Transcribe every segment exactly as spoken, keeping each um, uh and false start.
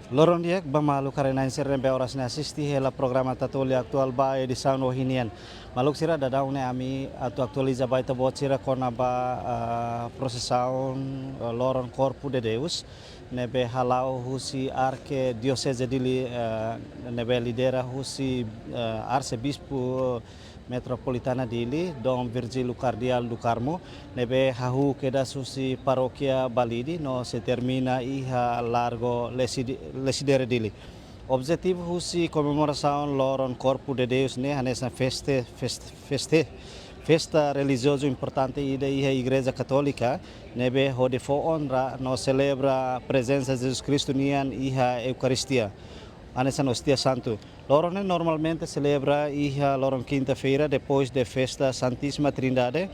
Loron di'ak ba maluk haree-na'in sira ne'ebé oras ne'e asiste hela programa Tatoli Atuál ba edisaun ohin nian. Maluk sira, daudaun ne'e ami atu atualiza ba ita-boot sira kona-ba, ah, prosesaun, ah, loron Corpo de Deus ne'ebé hala'o husi Arkidioseze Dili, ah, ne'ebé lidera husi, ah, Arsebispu Metropolitana Dili, Dom Virgílio Cardeal do Carmo, ne'ebé hahú kedas husi Parókia Balide no sei termina iha Largo Leside-, Lecidere Dili. Objetivu husi komemorasaun loron Corpo de Deus ne'e hanesan feste-, feste-, feste-, festa relijiozu importante ida iha Igreja Katólika, ne'ebé hodi fó onra no selebra prezensa Jesus Kristu nian iha Eukaristia, hanesan Óstia Santu. Loron ne'e normalmente selebra iha loron kinta-feira, depois de festa Santíssima Trindade,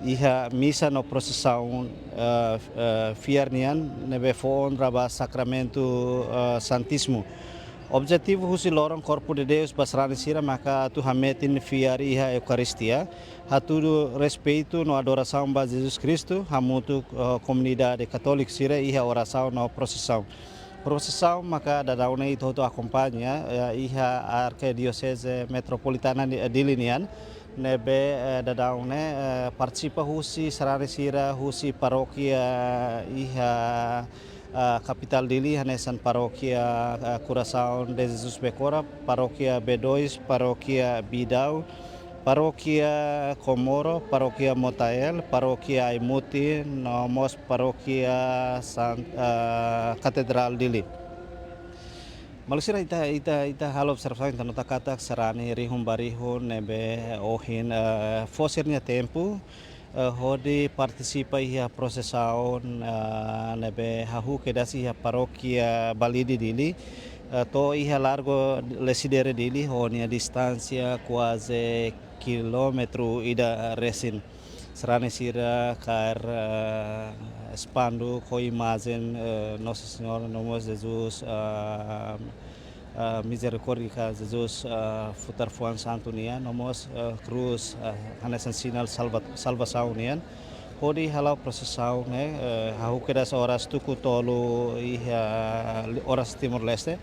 iha misa no prosesaun, eh, eh, fiar nian, ne'ebé fó onra ba Sakramentu, eh, Santísimu. Objetivu husi loron Corpo de Deus ba sarani sira maka atu hametin fiar iha Eukaristia, hatudu respeitu no adorasaun ba Jesus Kristu, hamutuk, eh, komunidade katólika sira iha orasaun no prosesaun. Prosesaun maka daudaun ne'e ita hotu akompaña, eh, iha Arkidioseze Metropolitana ni-, Dili nian, ne'ebé, eh, daudaun ne'e, eh, partisipa husi sarani sira husi parókia iha, eh, kapitál Dili, hanesan Parókia, eh, Coração de Jesus Becora, Parókia B dois, Parókia Bidau, Parókia Comoro, Parókia Motael, Parókia Aimuti, no mós Parókia San-, eh, Katedrál Dili. Maluk sira, ita, ita, ita halo observasaun, ita nota katak sarani rihun ba rihun ne'ebé ohin, eh, fó sira-nia tempu, eh, hodi partisipa iha prosesaun, eh, ne'ebé hahú kedas iha Parókia Balide Dili, eh, to'o iha Largo Lecidere Dili, ho nia distánsia kuaze kilómetru ida resin. Sarani sira kaer, eh, espanduk ho imajen, eh, Nossa Senhora, no mós Jesus, eh, eh, mizerikórdia ka Jesus, eh, futar fuan santu nian, no mós, eh, krús, eh, hanesan sinál salva-, salvasaun nian. Hodi hala'o prosesaun ne'e, eh, hahú kedas oras tuku tolu iha, eh, oras Timor-Leste.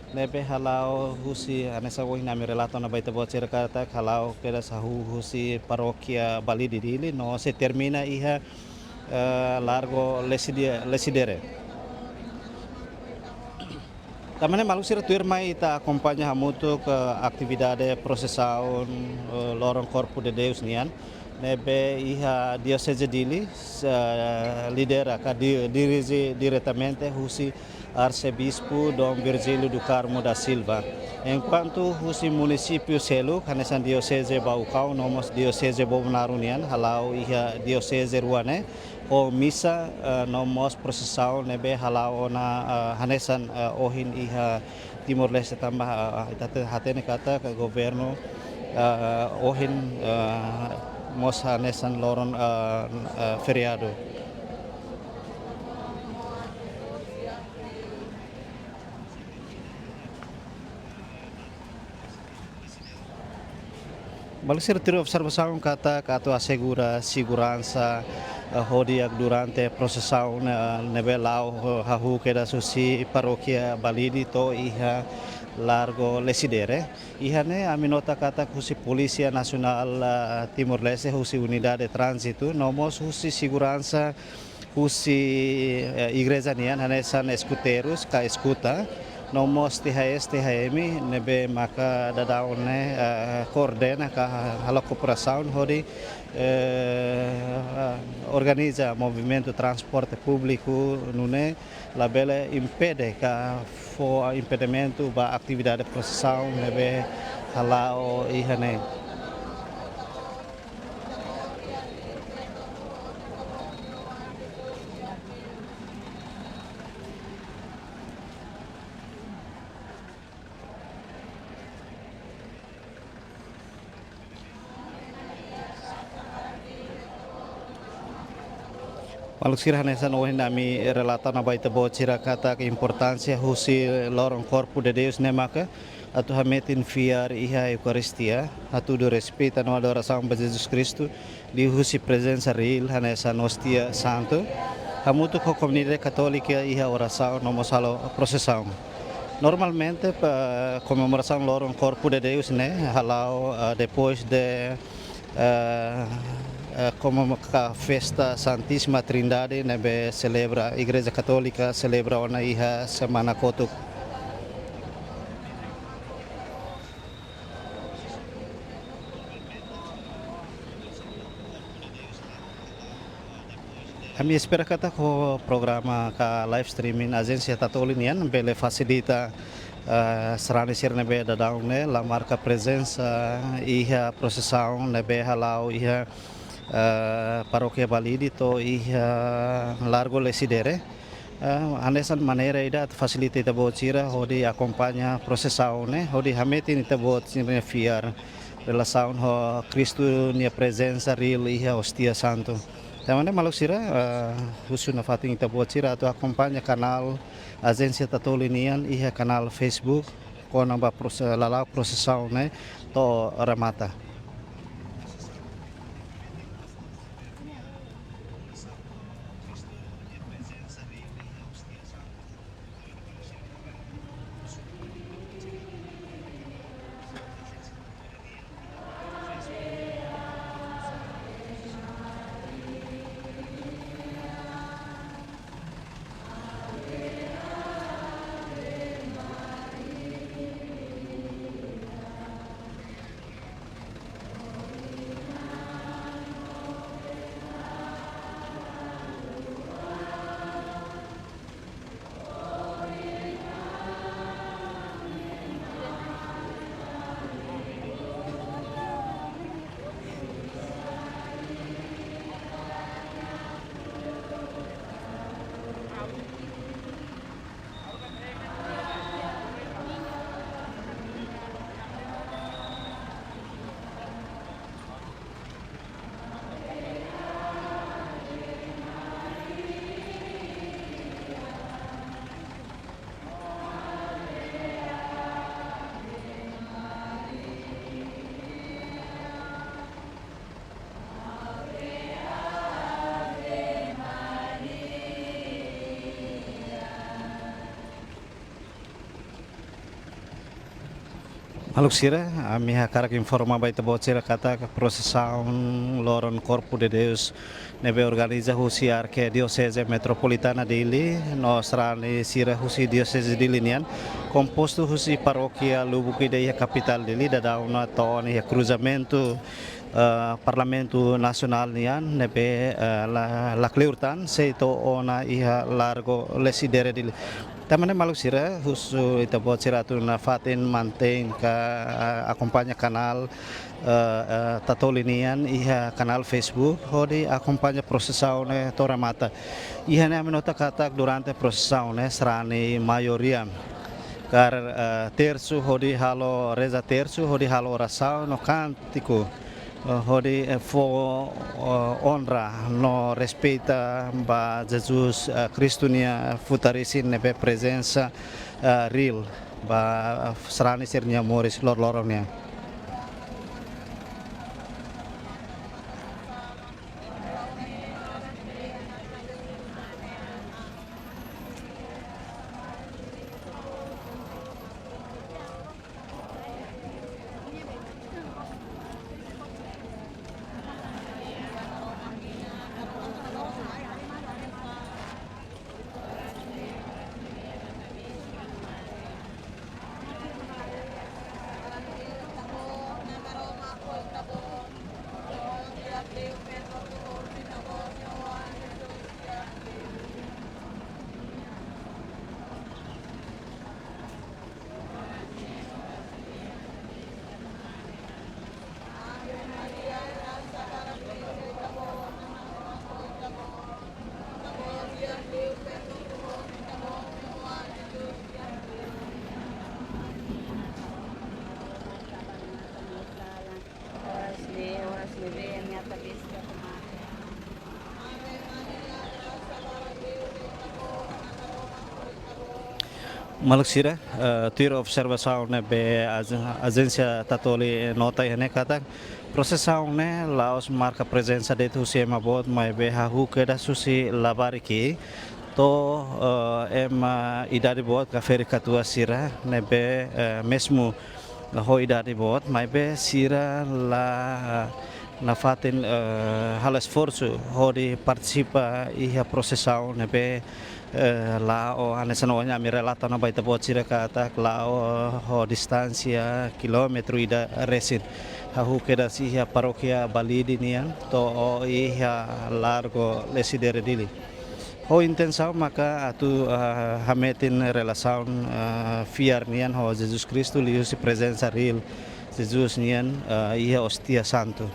Ne'ebé hala'o husi, hanesan ohin ami relata ona ba ita-boot sira katak hala'o kedas hahú husi Parókia Balide Dili, no sei termina iha, eh, Largo Leside-, Lecidere. Tanba ne'e maluk sira, tuirmai ita akompaña hamutuk, eh, atividade prosesaun, eh, loron Corpo de Deus nian, ne'ebé iha Dioseze Dili, eh, lidera ka di-, dirije diretamente husi Arsebispu Dom Virgílio do Carmo da Silva. Enkuantu husi munisípiu seluk, hanesan Dioseze Baucau, no mós Dioseze Bobonaro nian, hala'o iha dioseze rua ne'e, ho misa, eh, no mós prosesaun ne'ebé hala'o ona, eh, hanesan, eh, ohin iha Timor-Leste tanba, eh, ita te-, hatene katak governu, eh, ohin, eh, mós hanesan loron, eh, eh, feriadu. Maluk sira, tuir observasaun katak atu asegura seguransa, eh, ho di'ak durante prosesaun, eh, ne'ebé la'o, eh, hahú kedas husi Parókia Balide to'o iha Largo Lecidere. Iha ne'e ami nota katak husi Polísia Nasionál, eh, Timor-Leste, husi Unidade Tránzitu, no mós husi seguransa husi, eh, igreja nian, hanesan eskuteirus ka eskuta, no mós T H S, T H M, ne'ebé maka daudaun ne'e, eh, koordena ka halo kooperasaun hodi, eh, organiza movimentu transporte públiku, nune'e labele impede ka fó impedimentu ba atividade prosesaun ne'ebé hala'o iha ne'e. Maluk sira, hanesan ohin ami relata ona ba ita-boot sira katak importánsia husi loron Corpo de Deus ne'e maka atu hametin fiar iha Eukaristia, hatudu respeita no adorasaun ba Jesus Kristu, liuhusi prezensa riil hanesan Ostia Santu, hamutuk ho komunidade katólika iha orasaun no mós halo prosesaun. Normalmente, pa komemorasaun loron Corpo de Deus ne'e hala'o, ah, depois de, ah, ah, komo ka festa Santísima Trindade ne'ebé selebra, Igreja Katólika selebra ona iha semana kotuk. Ami espera katak ho programa ka live streaming ajénsia Tatoli nian bele fasilita, eh, sarani sira ne'ebé daudaun ne'e la marka prezensa iha prosesaun ne'ebé hala'o iha, eh, Parókia Balide to'o iha Largo Lecidere. Eh, hanesan maneira ida atu fasilita ita-boot sira hodi akompaña prosesaun ne'e, hodi hametin ita-boot sira-nia fiar relasaun ho Kristu nia prezensa riil iha Ostia Santu. Tanba ne'e maluk sira, eh, husu nafatin ita-boot sira atu akompaña kanál ajénsia Tatoli nian iha kanál Facebook, kona-ba prose-, lala'ok prosesaun ne'e to'o remata. Maluk sira, ami hakarak informa ba ita-boot sira katak prosesaun loron Corpo de Deus ne'ebé organiza husi Arkidioseze Metropolitana Dili no sarani sira husi Dioseze Dili nian, kompostu husi parókia lubuk ida iha kapitál Dili, daudaun ona to'o ona iha kruzamentu, eh, Parlamentu Nasionál nian ne'ebé, eh, la, la kleur tan, sei to'o ona iha Largo Lecidere Dili. Tanba ne'e maluk sira, husu ita-boot sira atu nafatin mantein ka, eh, akompaña kanál, eh, eh, Tatoli nian iha kanál Facebook, hodi akompaña prosesaun ne'e to'o remata. Iha ne'e ami nota katak durante prosesaun ne'e sarani maioria kaer, eh, tersu hodi halo reza tersu, hodi halo orasaun no kántiku, eh, hodi, eh, fó, eh, onra no respeita ba Jesus, eh, Kristu nia futar isin ne'ebé prezensa, eh, riil ba, eh, sarani sira-nia moris loroloron nian. Maluk sira, eh, tuir observasaun ne'ebé aj-, ajénsia Tatoli nota iha ne'e katak, prosesaun ne'e la'ós marka prezensa de'it husi ema boot, maibé hahú kedas husi labarik to'o, eh, ema idade boot ka ferik-katuas sira ne'ebé, eh, mezmu ho idade boot, maibé sira la nafatin, eh, halo esforsu hodi partisipa iha prosesaun ne'ebé, eh, la'o hanesan ohin ami relata ona ba ita-boot sira katak la'o ho distánsia kilómetru ida resin. Hahú kedas iha parókia Balide nian to'o iha Largo Lecidere Dili. Ho intensaun maka atu, ah, hametin relasaun, ah, fiar nian ho Jesus Kristu liuhusi prezensa reál Jesus nian, ah, iha Óstia Santu.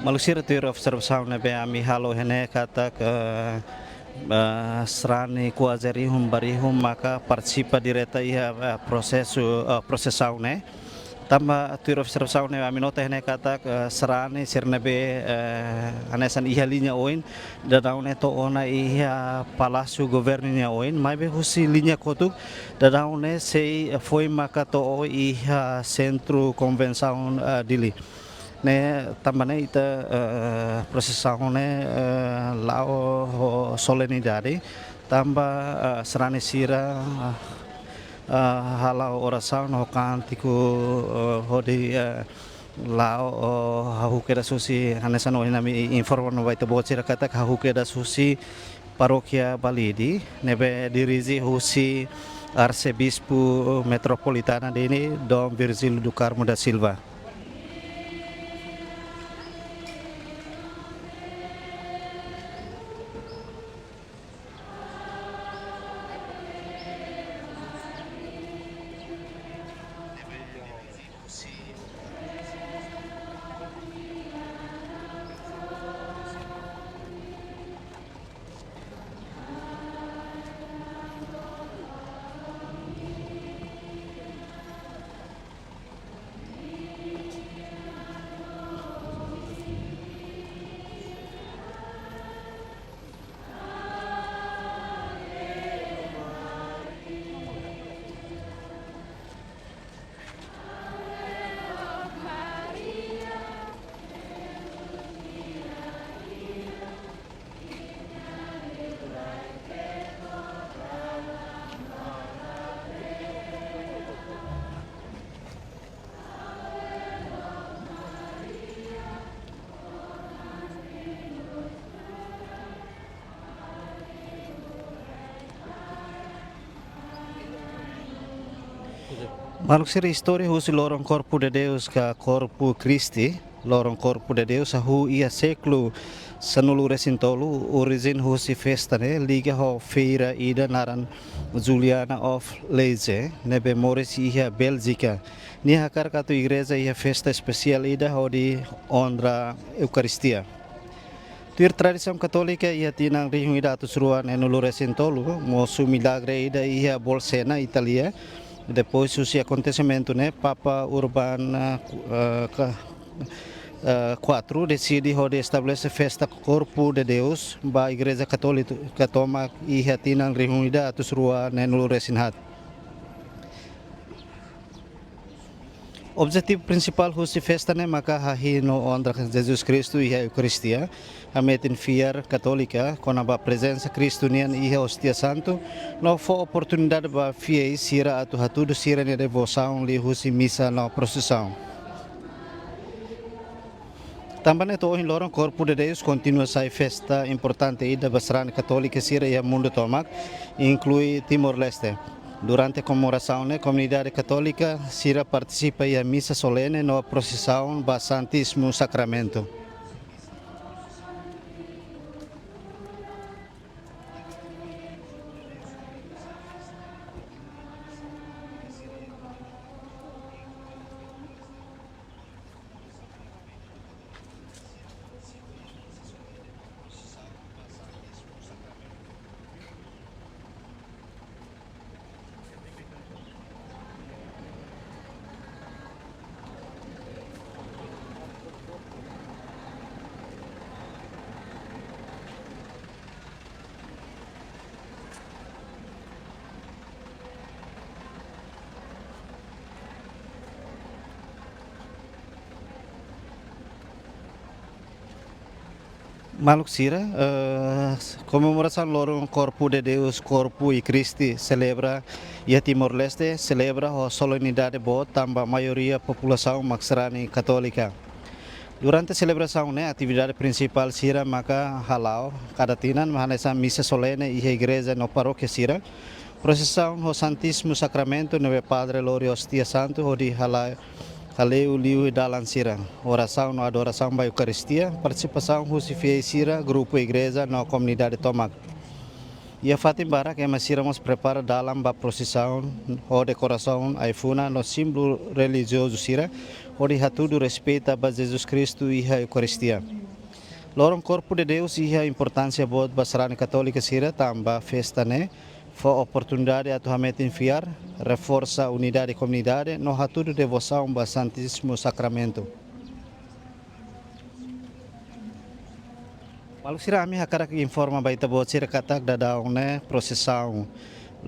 Maluk sira, tuir observasaun ne'ebé ami halo iha ne'e katak, eh, sarani kuaze rihun ba rihun maka partisipa direta iha, eh, prosesu, eh, prosesaun ne'e. Tanba tuir observasaun ne'ebé ami nota iha ne'e katak, eh, sarani sira ne'ebé, eh, hanesan iha liña oin, daudaun ne'e to'o ona iha Palásiu Governu nia oin, maibé husi liña kotuk daudaun ne'e sei foin maka to'o iha Sentru Konvensaun, eh, Dili. Ne'e tanba ne'e ita, eh, prosesaun ne'e, eh, la'o ho solenidade, tanba, eh, sarani sira, eh, hala'o orasaun ho kántiku, eh, hodi, eh, la'o, eh, hahú kedas husi, hanesan ohin ami informa ona ba ita-boot sira katak hahú kedas husi Parókia Balide, ne'ebé dirije husi Arsebispu Metropolitana Dili, Dom Virgílio do Carmo da Silva. Maluk sira, istória husi loron Korpu de Deus ka Korpu Kristi, loron Korpu de Deus hahú iha sékulu sanulu-resin-tolu, orijen husi festa ne'e liga ho feira ida naran Juliana of Leyze, ne'ebé moris iha Béljika. Nia hakarak atu igreja iha festa espesiál ida hodi onra Eukaristia. Tuir tradisaun katólika iha tinan rihun ida atus rua neenulu-resin-tolu, mosu milagre ida iha Bolsena, Itália. Depois husi akontesimentu ne'e, Papa Urban, eh, ku-, eh, ka-, eh, kuatru deside hodi estabelese festa Korpu de Deus ba Igreja Katólika tomak iha tinan rihun ida atus rua neenulu-resin-haat. Objetivu prinsipál husi festa ne'e maka hahi'i no onra Jesus Kristu iha Eukaristia, hametin fiar katólika kona-ba prezensa Kristu nian iha Óstia Santu, no fó oportunidade ba fiéis sira atu hatudu sira-nia devosaun liuhusi misa no prosesaun. Tanba ne'e to'o ohin loron Korpu de Deus kontinua sai festa importante ida ba sarani katólika sira iha mundu tomak, inklui Timor-Leste. Durante komemorasaun ne'e, komunidade katólika sira partisipa iha misa solene no prosesaun ba Santísimu Sakramentu. Maluk sira, eh, komemorasaun loron Corpo de Deus, Corpo e Christi selebra iha Timor-Leste, selebra ho solenidade boot tanba maioria populasaun mak sarani katólika. Durante selebrasaun ne'e, atividade prinsipál sira maka hala'o kada tinan, hanesan misa solene iha igreja no parókia sira, prosisaun ho Santísimu Sakramentu ne'ebé padre lori óstia santu hodi hala'o, haleu liu dalan sira, orasaun no adorasaun ba Eukaristia, partisipasaun husi fiéis sira, grupu igreja no komunidade tomak. Iha fatin barak ema sira mós prepara dalan ba prosisaun ho dekorasaun ai-funan no símbolu relijiozu sira, hodi hatudu respeita ba Jesus Kristu iha Eukaristia. Loron Corpo de Deus iha importánsia boot ba sarani katólika sira tanba festa ne'e fó oportunidade atu hametin fiar, reforsa unidade komunidade no hatudu devosaun ba Santísimu Sakramentu. Maluk sira, ami hakarak informa ba ita-boot sira katak daudaun ne'e prosisaun,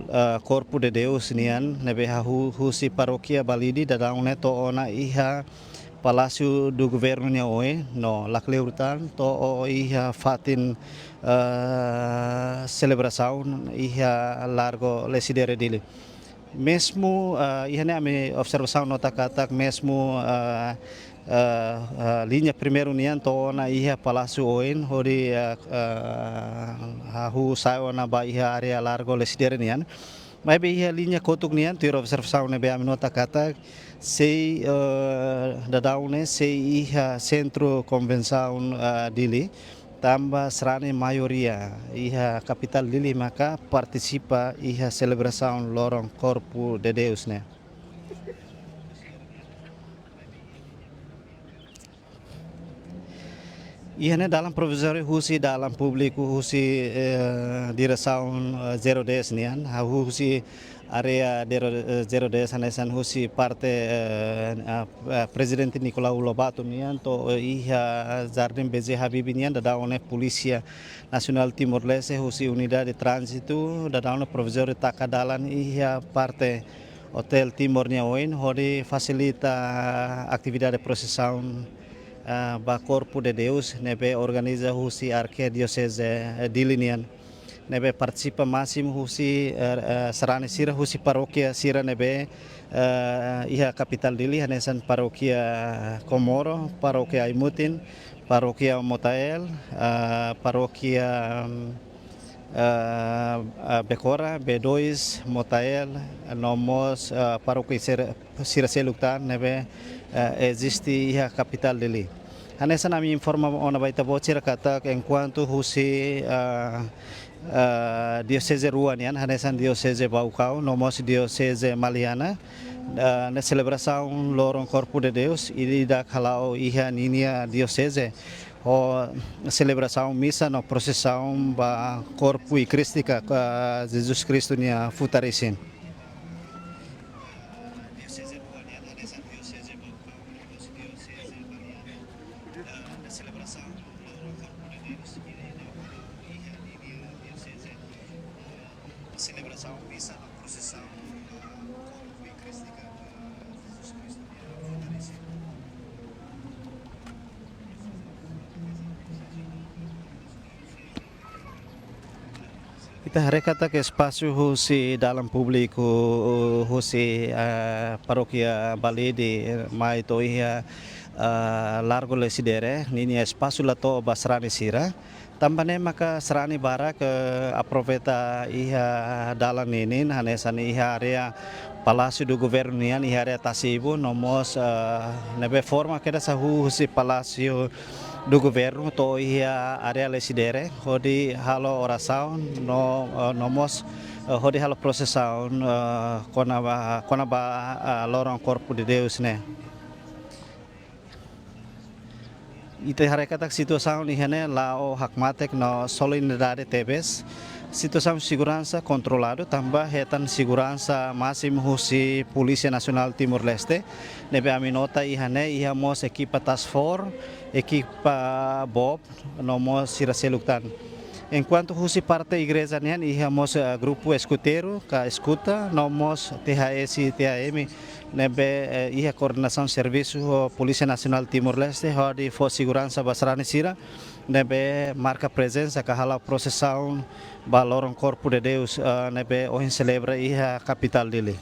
eh, Corpo de Deus nian ne'ebé hahú husi parókia Balide daudaun ne'e to'o ona iha Palácio do Governo nia oin no lakleur tan to'o iha fatin, eh, selebrasaun iha Largo Lecidere Dili. Mezmu, eh, iha ne'e ami observasaun nota katak mezmu, eh, eh, eh, liña primeiru nian to'o ona iha Palácio oin hodi, eh, eh, hahú sai ona ba iha área Largo Lecidere nian. Maibé iha liña kotuk nian, tuir observasaun ne'ebé ami nota katak sei, eh, daudaun ne'e sei iha Sentru Konvensaun, eh, Dili, tanba sarani maioria iha kapitál Dili maka partisipa iha selebrasaun loron Corpo de Deus ne'e. Iha ne'e dalan provizóriu husi dalan públiku husi, eh, diresaun, eh, zero dez nian, hahú husi área dero-, eh, zero dez hanesan husi parte, eh, ah, eh, Prezidente Nicolau Lobato nian to'o, eh, iha Jardim B J Habibie nian daudaun ne'e Polísia Nasionál Timor-Leste husi Unidade Tránzitu daudaun ne'e provizóriu taka dalan iha parte Hotel Timor nia oin hodi fasilita atividade prosisaun, ah, ba Corpo de Deus ne'ebé organiza husi Arkidioseze, eh, Dili nian. Ne'ebé partisipa másimu husi, eh, eh, sarani sira husi parókia sira ne'ebé, eh, iha kapitál Dili hanesan Parókia Comoro, Parókia Aimutin, Parókia Motael, eh, Parókia, mm, eh, eh, Becora, B dois, Motael, no mós, eh, parókia sira, sira seluk tan ne'ebé, eh, eziste iha kapitál Dili. Hanesan ami informa ona ba ita-boot sira katak enkuantu husi, eh, eh, dioseze rua nian, hanesan dioseze Baucau, no mós dioseze Maliana, eh, ne'e selebrasaun loron Corpo de Deus, ida-idak hala'o iha ninia dioseze, ho selebrasaun misa no prosisaun ba Corpo e Christi ka, ka Jesus Kristu nia futar isin. Ita haree katak espasu husi dalan públiku, husi, eh, Parókia Balide mai to'o iha, eh, Largo Lecidere, ninia espasu la to'o ba sarani sira. Tanba ne'e maka sarani barak, eh, aproveita iha dalan ninin, hanesan iha área Palácio do Governo nian, iha área tasi-ibun, no mós, eh, ne'ebé forma kedas hahú husi Palácio do Governo to'o iha área Lecidere, hodi halo orasaun, no, eh, no mós, eh, hodi halo prosisaun, eh, kona-ba, kona-ba, eh, loron Corpo de Deus ne'e. Ita haree katak situasaun iha ne'e la'o hakmatek no solenidade tebes. Situasaun seguransa kontroladu tanba hetan seguransa másimu husi Polísia Nasionál Timor-Leste. Ne'ebé ami nota iha ne'e iha mós ekipa task force, ekipa bob, no mós sira seluk tan. Enkuantu husi parte igreja nian iha mós, eh, grupu eskuteiru ka eskuta, no mós T H S, T H M, ne'ebé, eh, iha koordenasaun servisu ho Polísia Nasionál Timor-Leste hodi fó seguransa ba sarani sira. ne'ebé marka prezensa ka hala'o prosesaun ba loron Korpu de Deus, eh, ne'ebé ohin selebra iha kapitál Dili.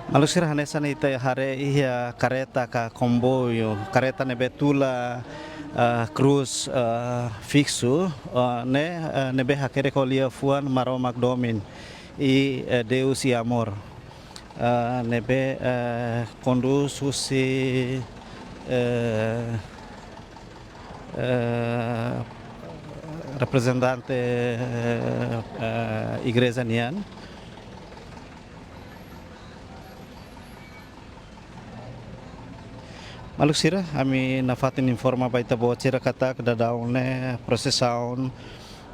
Maluk sira, hanesan ita haree iha kareta ka komboiu, kareta ne'ebé tula, eh, krús, eh, fiksu, eh, ne'e, eh, ne'ebé hakerek ho liafuan Maromak domin i, eh, Deus i amor. Eh, ne'ebé, eh, kondús husi, eh, eh, reprezentante, eh, eh, igreja nian. Maluk sira, ami nafatin informa ba ita-boot sira katak daudaun ne'e prosesaun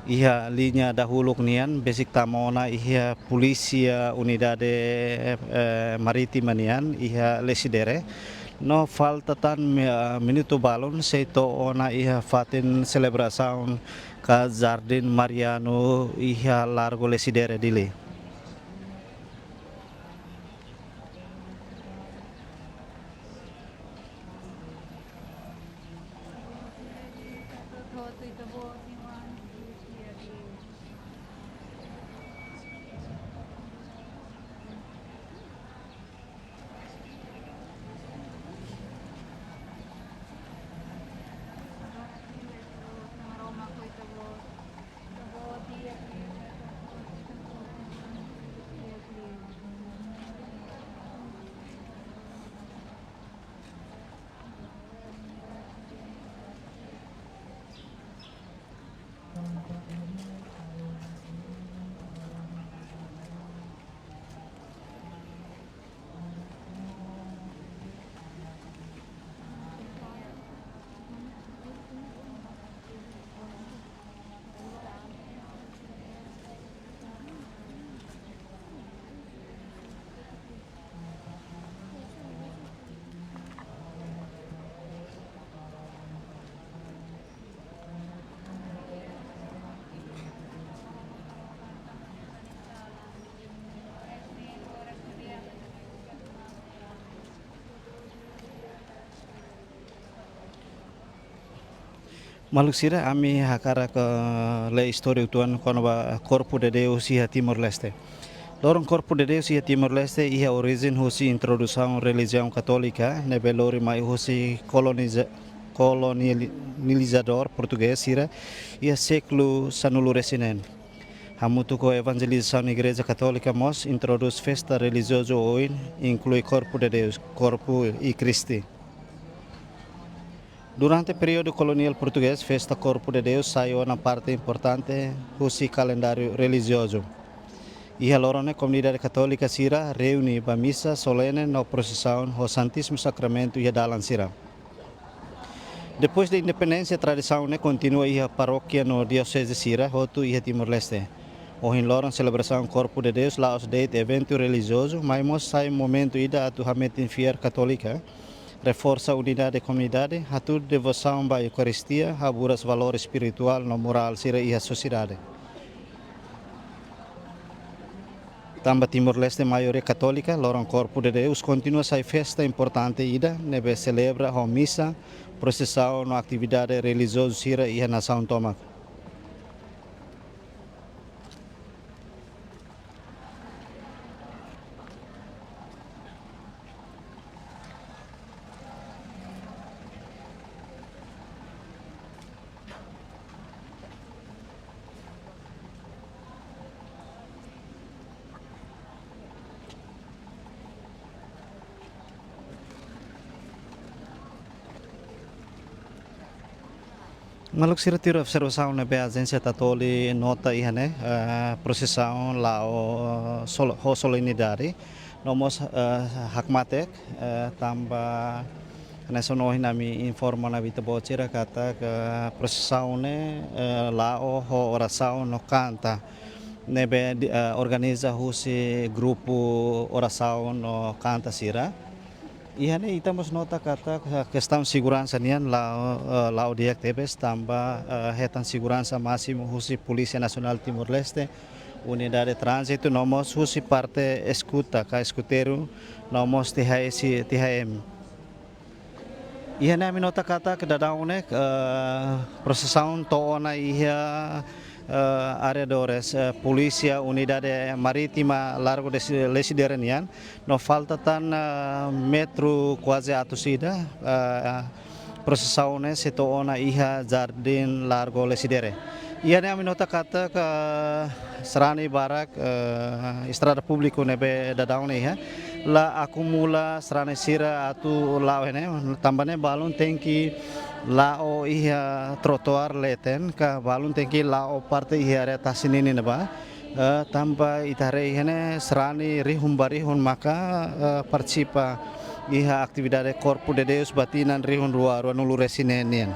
iha liña dahuluk nian besik tama ona iha Polísia Unidade, eh, Marítima nian iha Lecidere. No falta tan mi-, ah, minutu balun sei to'o ona iha fatin selebrasaun ka Jardín Mariano iha Largo Lecidere, Dili. Maluk sira, ami hakarak, eh, lee istória uitoan kona-ba Corpo de Deus iha Timor-Leste. Loron Corpo de Deus iha Timor-Leste iha orijen husi introdusaun relijiaun katólika ne'ebé lori mai husi koloniza-, kolonializadór portugés sira iha sékulu sanulu-resin-neen. Hamutuk ho evanjelizasaun Igreja Katólika mós introdús festa relijiozu oioin, inklui Corpo de Deus, Korpu i Kristu. Durante períodu koloniál portugés, festa Corpo de Deus sai ona parte importante husi kalendáriu relijiozu. Iha loron ne'e komunidade katólika sira reúne ba misa solene no prosesaun ho Santísimu Sakramentu iha dalan sira. Depois de independénsia, tradisaun ne'e kontinua iha parókia no dioseze sira hotu iha Timor-Leste. Ohin loron selebrasaun Corpo de Deus la'ós de'it eventu relijiozu, maibé mós sai momentu ida atu hametin fiar katólika, reforsa unidade komunidade, hatudu devosaun ba Eukaristia, haburas valór espirituál no morál sira iha sosiedade. Tanba Timor-Leste maioria katólika, loron Corpo de Deus kontinua sai festa importante ida ne'ebé selebra ho misa, prosesaun no atividade relijiozu sira iha nasaun tomak. Maluk sira, tuir observasaun ne'ebé ajénsia Tatoli nota iha ne'e, eh, prosesaun la'o, eh, sol-, ho solenidade, no mós, eh, hakmatek, eh, tanba Hanesan ohin ami informa ona ba ita-boot sira katak, eh, prosisaun ne'e, eh, la'o ho orasaun no kanta. Ne'ebé di, eh, organiza husi grupu orasaun no kanta sira. Iha ne'e ita mós nota katak, eh, kestaun seguransa nian la'o, eh, la'o di'ak tebes tanba, eh, hetan seguransa másimu husi Polísia Nasionál Timor-Leste, Unidade Tránzitu, no mós husi parte eskuta, ka eskuteiru, no mós T H S, T H M. Iha ne'e ami nota katak daudaun ne'e, eh, prosisaun to'o ona iha, eh, arredores, eh, Polísia Unidade Marítima Largo de Si-, Lecidere nian, no falta tan, eh, metru kuaze atus ida, eh, prosisaun ne'e sei to'o ona iha Jardín Largo Lecidere. Iha ne'e ami nota katak sarani barak, eh, estrada públiku ne'ebé daudaun ne'e iha, la akumula sarani sira atu la'o iha ne'e, tanba ne'e balun tenke la'o iha trotoar leten, ka balun tenke la'o parte iha área tasi ninin ne'ebá. Eh, tanba ita haree iha ne'e sarani rihun ba rihun maka, eh, partisipa iha atividade Corpo de Deus ba tinan rihun rua ruanulu resin neen nian.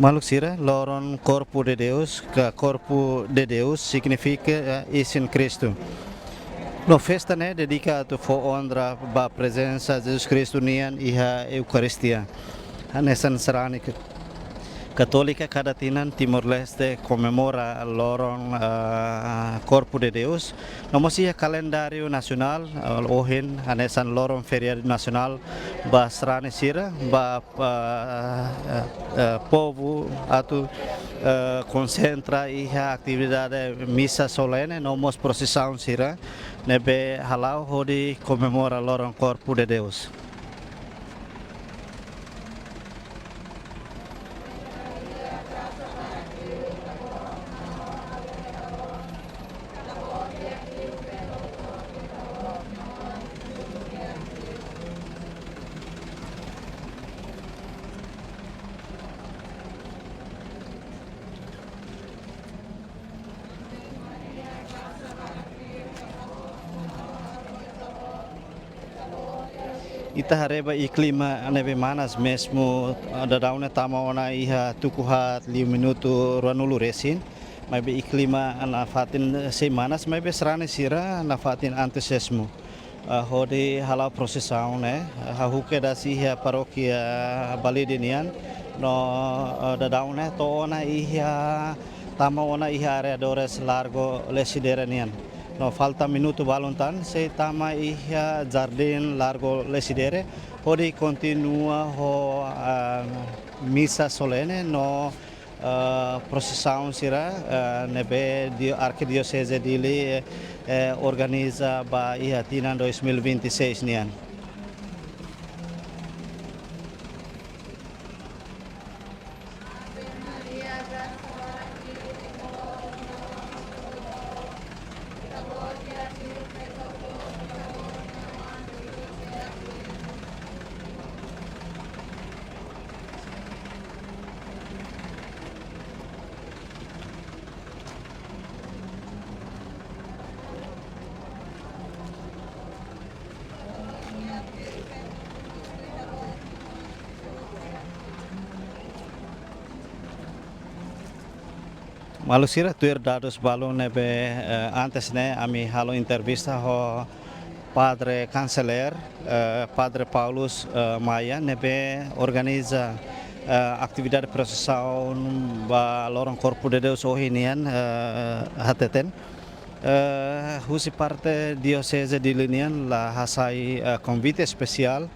Maluk sira, loron Corpo de Deus, ka Corpo de Deus, signifika, eh, isin Kristu. No festa ne'e dedika atu fó onra ba prezensa Jesus Kristu nian iha Eukaristia. Hanesan sarani ke-, Katólika kada tinan Timor-Leste komemora loron, ah, Corpo de Deus. No mós iha kalendáriu nasionál, ah, ohin hanesan loron feriadu nasionál ba sarani sira, ba, ah, ah, ah, povu atu, ah, konsentra iha atividade misa solene, no mós prosisaun sira ne'ebé hala'o hodi komemora loron Corpo de Deus. Ita haree ba iha klima ne'ebé manas mezmu, ah, daudaun ne'e tama ona iha tuku haat liu minutu ruanulu resin. Maibé iha klima nafatin sei manas, maibé sarani sira nafatin antuziazmu. Ah, hodi hala'o prosisaun ne'e, ah, hahú kedas iha parókia Balide nian, no, ah, daudaun ne'e to'o ona iha, tama ona iha arredores Largo Lecidere nian. No falta minutu balun tan, sei tama iha Jardín Largo Lecidere, hodi kontinua ho, ah, misa solene no, ah, prosisaun sira, ah, ne'ebé di Arkidioseze Dili, eh, eh, organiza ba iha tinan dois mil e vinte e seis nian. Maluk sira, tuir dadus balun ne'ebé, eh, antes ne'e ami halo entrevista ho Padre Kanselér, eh, Padre Paulus, eh, Maia, ne'ebé organiza, eh, atividade prosisaun ba loron Korpu de Deus ohin nian, eh, hateten. Eh, husi parte Dioseze Dili nian la hasai, eh, konvite espesiál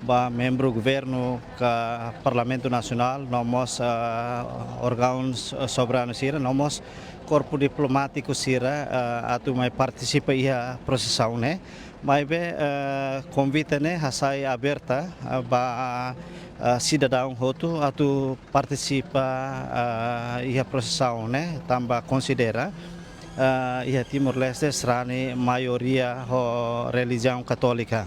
ba membru governu ka Parlamentu Nasionál, no mós, eh, órgaun soberanu sira, no mós korpu diplomátiku sira, eh, atu mai partisipa iha prosisaun ne'e. Maibé, eh, konvite ne'e hasai aberta, eh, ba, eh, sidadaun hotu atu partisipa, eh, iha prosisaun ne'e, tanba konsidera, eh, iha Timor-Leste sarani maioria ho relijiaun katólika.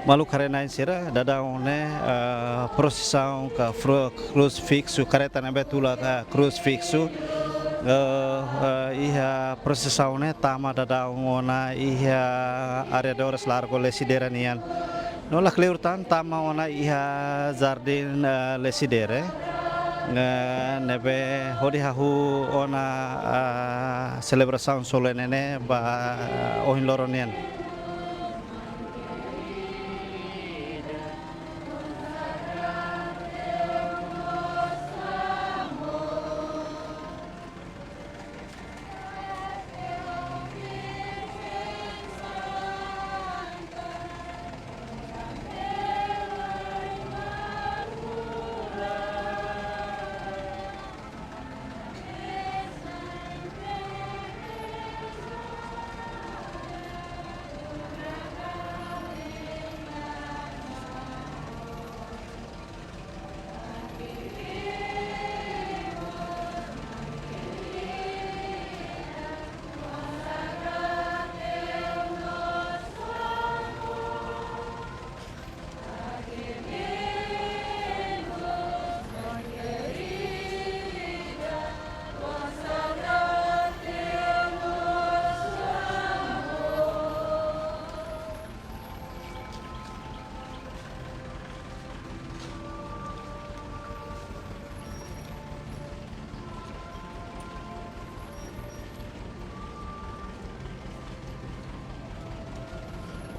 Maluk haree-na'in sira, daudaun ne'e, eh, prosisaun ka fru-, krusifiksu, karreta ne'ebé tula, eh, krusifiksu, eh, eh, iha prosisaun ne'e tama daudaun ona iha arredores Largo Lecidere nian. No la kleur tan tama ona iha Jardín, eh, Lecidere. Eh, ne'ebé hodi hahú ona, ah, selebrasaun solene ne'e ba, ah, ohin loron nian.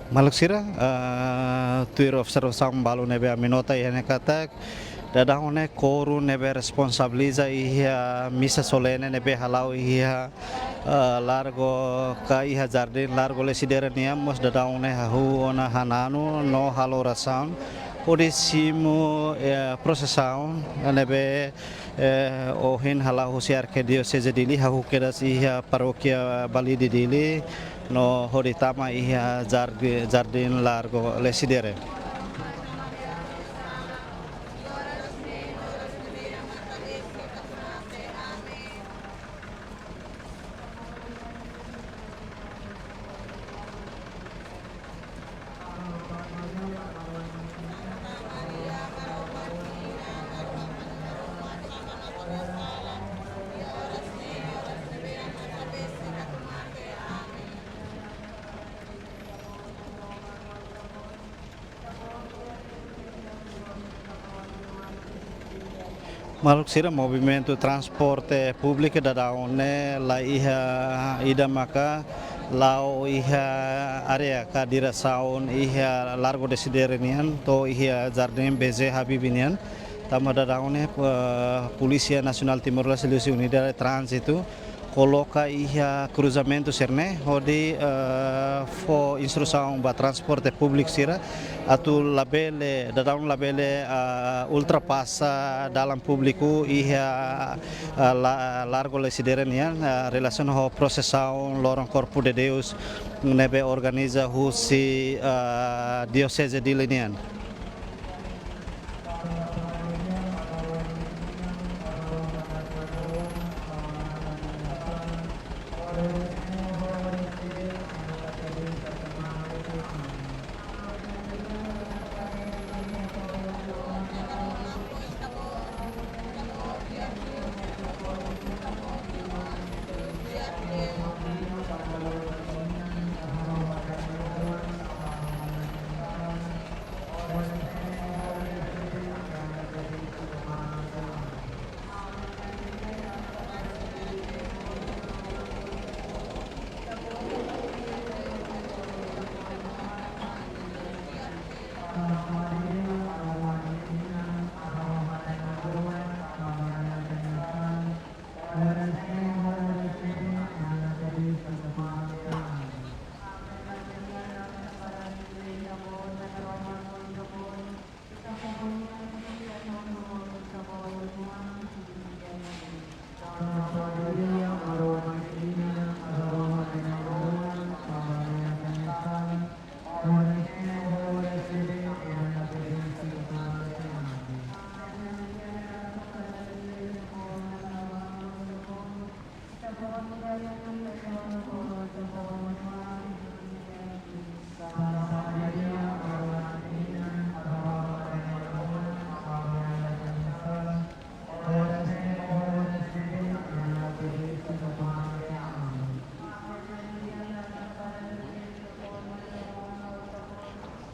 Maluk sira, eh, tuir observasaun balu ne'ebé ami nota iha ne'e katak, Dadaun ne'e kórum ne'ebé responsabiliza iha misa solene ne'ebé hala'o iha, eh, Largo ka iha Jardín Largo Lecidere nian mós dadaun ne'e hahú ona hananu no halo orasaun hodi simu, eh, prosesaun ne'ebé, eh, ohin hala'o husi Arkidioseze Dili hahú kedas iha Parókia Balide Dili no hodi tama iha Jardi-, Jardín Largo Lecidere. Maluk sira, movimentu transporte públiku dadaun ne'e la iha ida maka la'o iha área ka diresaun iha Largo Lecidere nian to'o iha Jardín B J Habibie nian. Tanba dadaun ne'e, eh, Polísia Nasionál Timor-Leste liuhusi Unidade Tránzitu koloka iha kruzamentu sira-ne'e hodi, eh, fó instrusaun ba transporte públiku sira atu labele, dadaun labele, eh, ultrapasa dalan públiku iha, eh, la-, Largo Lecidere nian, eh, relasiona ho prosesaun loron Corpo de Deus ne'ebé organiza husi, eh, Dioseze Dili nian.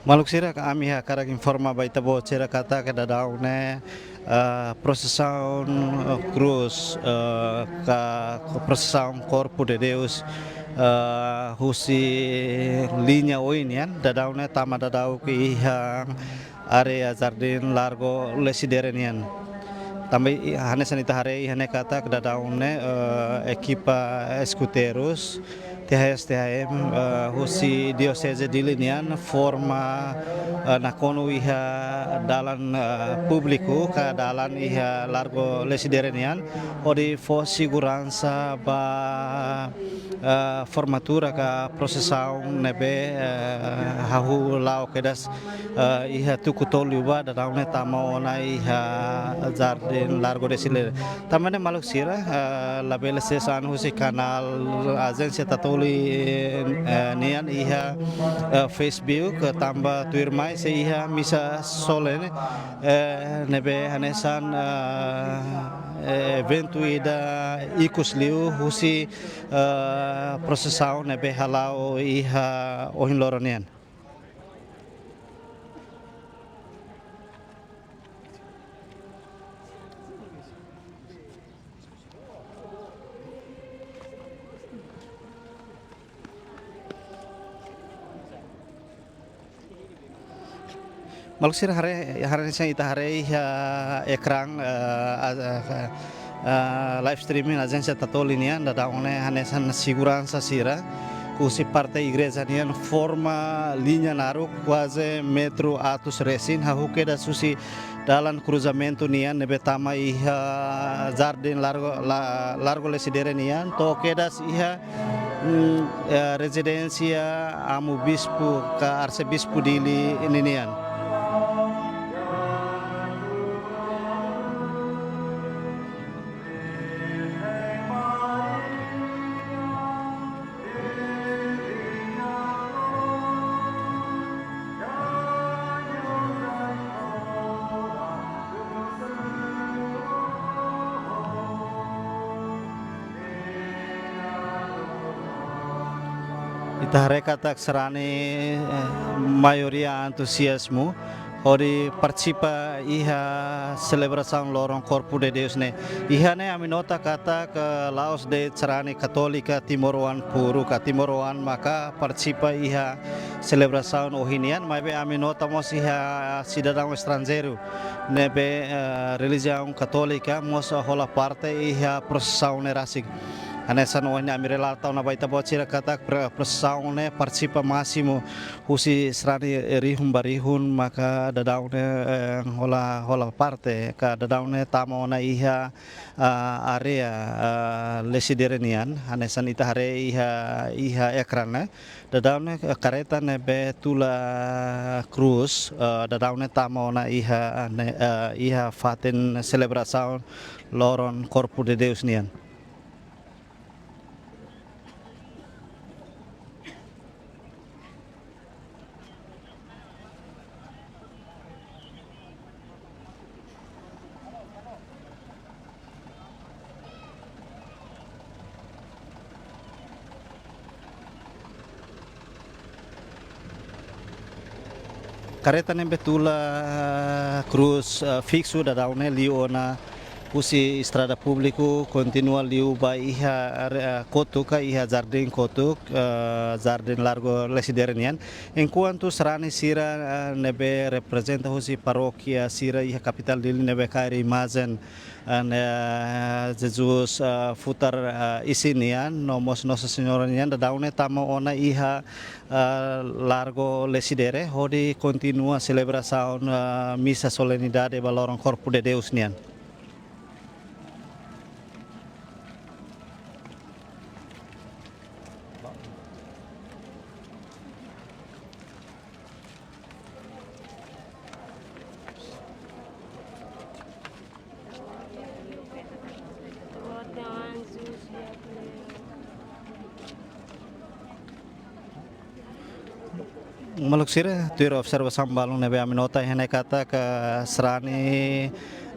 Maluk sira, ami hakarak informa ba ita-boot sira katak dadaun ne'e, eh, prosesaun, eh, krús, eh, ka, ka prosesaun Corpo de Deus, eh, husi liña oin nian, dadaun ne'e tama daudauk iha área Jardín Largo Lecidere nian. Tanba i-, hanesan ita haree iha ne'e katak dadaun ne'e, eh, ekipa eskuteirus, T H S T H M, eh, husi Dioseze Dili nian forma, eh, nakonu iha dalan, eh, públiku ka dalan iha Largo Lecidere nian, hodi fó seguransa ba, eh, formatura ka prosesaun ne'ebé, eh, hahú la'o kedas, eh, iha tuku tolu ba dadaun ne'e tama ona iha Jardín Largo Lecidere. Tanba ne'e maluk sira, eh, labele sesa an husi kanál Ajénsia Tatoli, eh, nian iha, eh, Facebook, eh, tanba tuirmai sei iha misa solene, eh, ne'ebé hanesan, eh, eventu ida ikus liu husi, eh, prosesaun ne'ebé hala'o iha ohin loron nian. Maluk sira, haree, hanesan ita haree iha ekran, eh, a-, a-, a-, live streaming Ajénsia Tatoli nian, daudaun ne'e hanesan seguransa sira husi parte igreja nian forma liña naruk kuaze metru atus resin, hahú kedas husi dalan kruzamentu nian ne'ebé tama iha Jardín Largo, La-, Largo Lecidere nian, to'o kedas iha, mm, eh, rezidénsia Amu Bispu ka Arsebispu Dili ninian. Ita haree katak sarani, eh, maioria antuziazmu hodi partisipa iha selebrasaun loron Corpo de Deus ne'e. Iha ne'e ami nota katak, eh, la'ós de'it sarani katólika timoroan puru ka timoroan maka partisipa iha selebrasaun ohin nian, maibé ami nota mós iha sidadaun estranjeiru ne'ebé, eh, relijiaun katólika mós hola parte iha prosesaun ne'e rasik. Hanesan ohin ami relata ona ba ita-boot sira katak pro-, prosesaun ne'e partisipa másimu husi sarani rihun ba rihun maka daudaun ne'e, eh, hola, hola parte ka daudaun ne'e tama ona iha, ah, área, ah, Lecidere nian, hanesan ita haree iha, iha ekran ne'e. Daudaun ne'e, eh, kareta ne'ebé tula krús, eh, daudaun ne'e tama ona iha, eh, ne'e, eh, iha fatin selebrasaun loron Corpo de Deus nian. Kareta ne'ebé tula, eh, krús, eh, fiksu daudaun ne'e liu ona husi estrada públiku, kontinua liu ba iha, eh, kotuk ka iha jardín kotuk, eh, Jardín Largo Lecidere nian. Enkuantu sarani sira, eh, ne'ebé reprezenta husi parókia sira iha kapitál Dili ne'ebé kaer imajen, eh, ne'e, eh, Jesus, eh, futar, eh, isin nian, no mós Nossa Senhora nian, daudaun ne'e tama ona iha, eh, Largo Lecidere, hodi kontinua selebrasaun, eh, misa solenidade ba loron Corpo de Deus nian. Maluk sira, tuir observasaun balun ne'ebé ami nota iha ne'e katak sarani,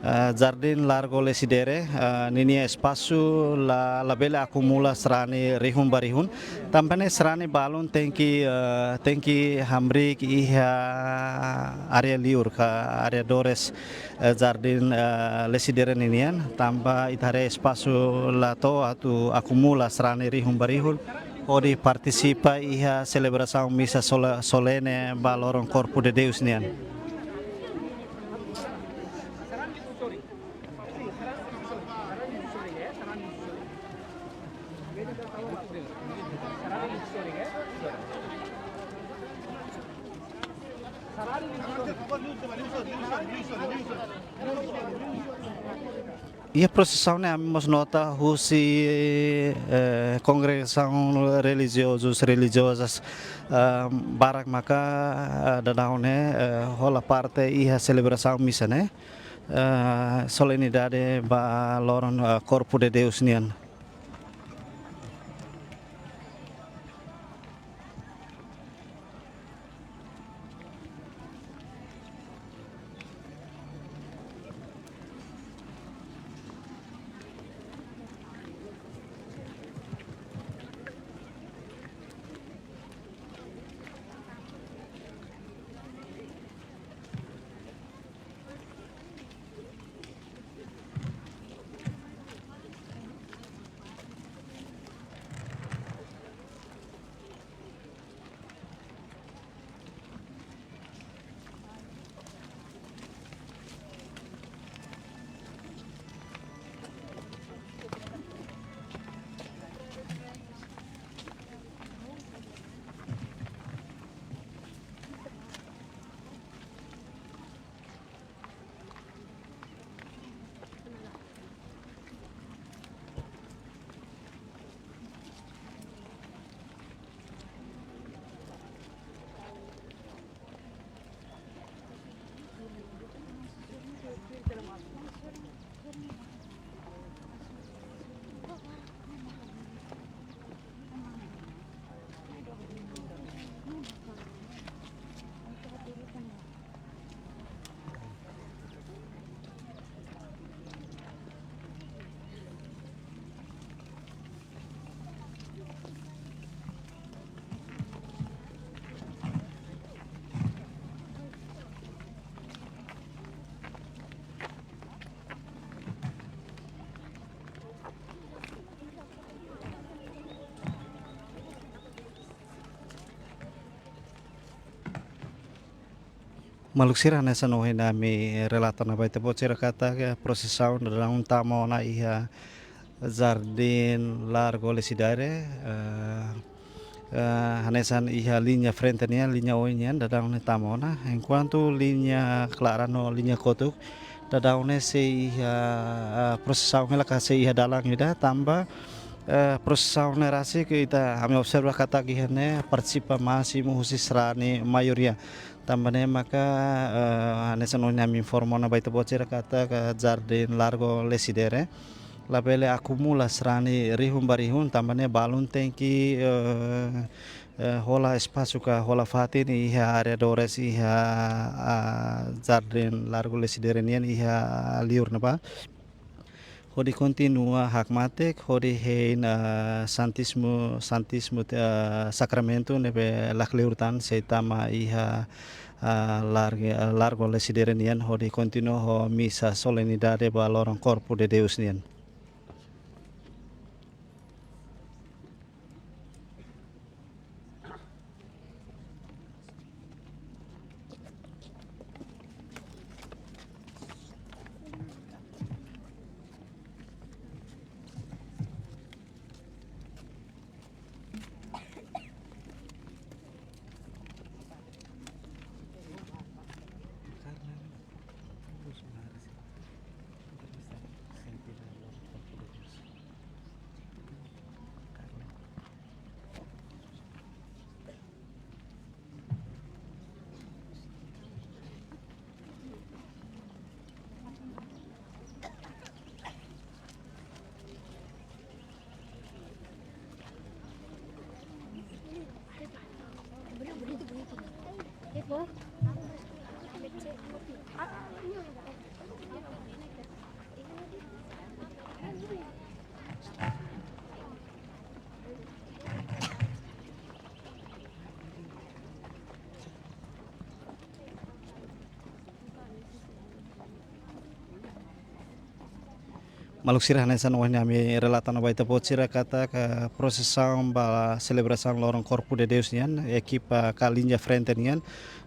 eh, Jardín Largo Lecidere, eh, ninia espasu la, labele akumula sarani rihun ba rihun. Tanba ne'e sarani balun tenke, eh, tenke hamriik iha área liur ka arredores, eh, Jardín, eh, Lecidere ninian, tanba ita haree espasu la to'o atu akumula sarani rihun ba rihun hodi partisipa iha selebrasaun misa sola-, solene ba loron Corpo de Deus nian. Iha prosesaun ne'e ami mós nota husi, eh, kongregasaun relijiozus, relijiozas, eh, barak maka, eh, daudaun ne'e, eh, hola parte iha selebrasaun misa ne'e, eh, solenidade ba loron, eh, Corpo de Deus nian. Maluk sira, hanesan ohin ami relata ona ba ita-boot sira katak prosisaun daudaun tama ona iha Jardim Largo Lecidere, eh, eh, hanesan iha liña frente nian, liña oin nian, daudaun ne'e tama ona. Enkuantu liña klaran no liña kotuk, daudaun ne'e sei iha, eh, prosisaun hela ka sei iha dalan ida, tanba, eh, prosisaun ne'e rasik ita, ami observa katak iha ne'e partisipa másimu husi sarani maioria. Tanba ne'e maka, eh, hanesan ohin ami informa ona ba ita-boot sira katak Jardim Largo Lecidere labele akumula sarani rihun ba rihun, tanba ne'e balun tenke, eh, eh, hola espasu ka hola fatin iha arredores iha, ah, Jardim Largo Lecidere nian iha liur ne'ebá. Hodi kontinua hakmatek, hodi hein, ah, Santísimu, Santísimu, ah, Sakramentu ne'ebé lakleur tan sei tama iha, ah, Largo, ah, Largo Lecidere nian, hodi kontinua ho misa solenidade ba loron Corpo de Deus nian. Maluk sira, hanesan ohin ami relata ona ba ita-boot sira katak prosisaun ba selebrasaun loron Corpo de Deus nian, ekipa ka liña frente nian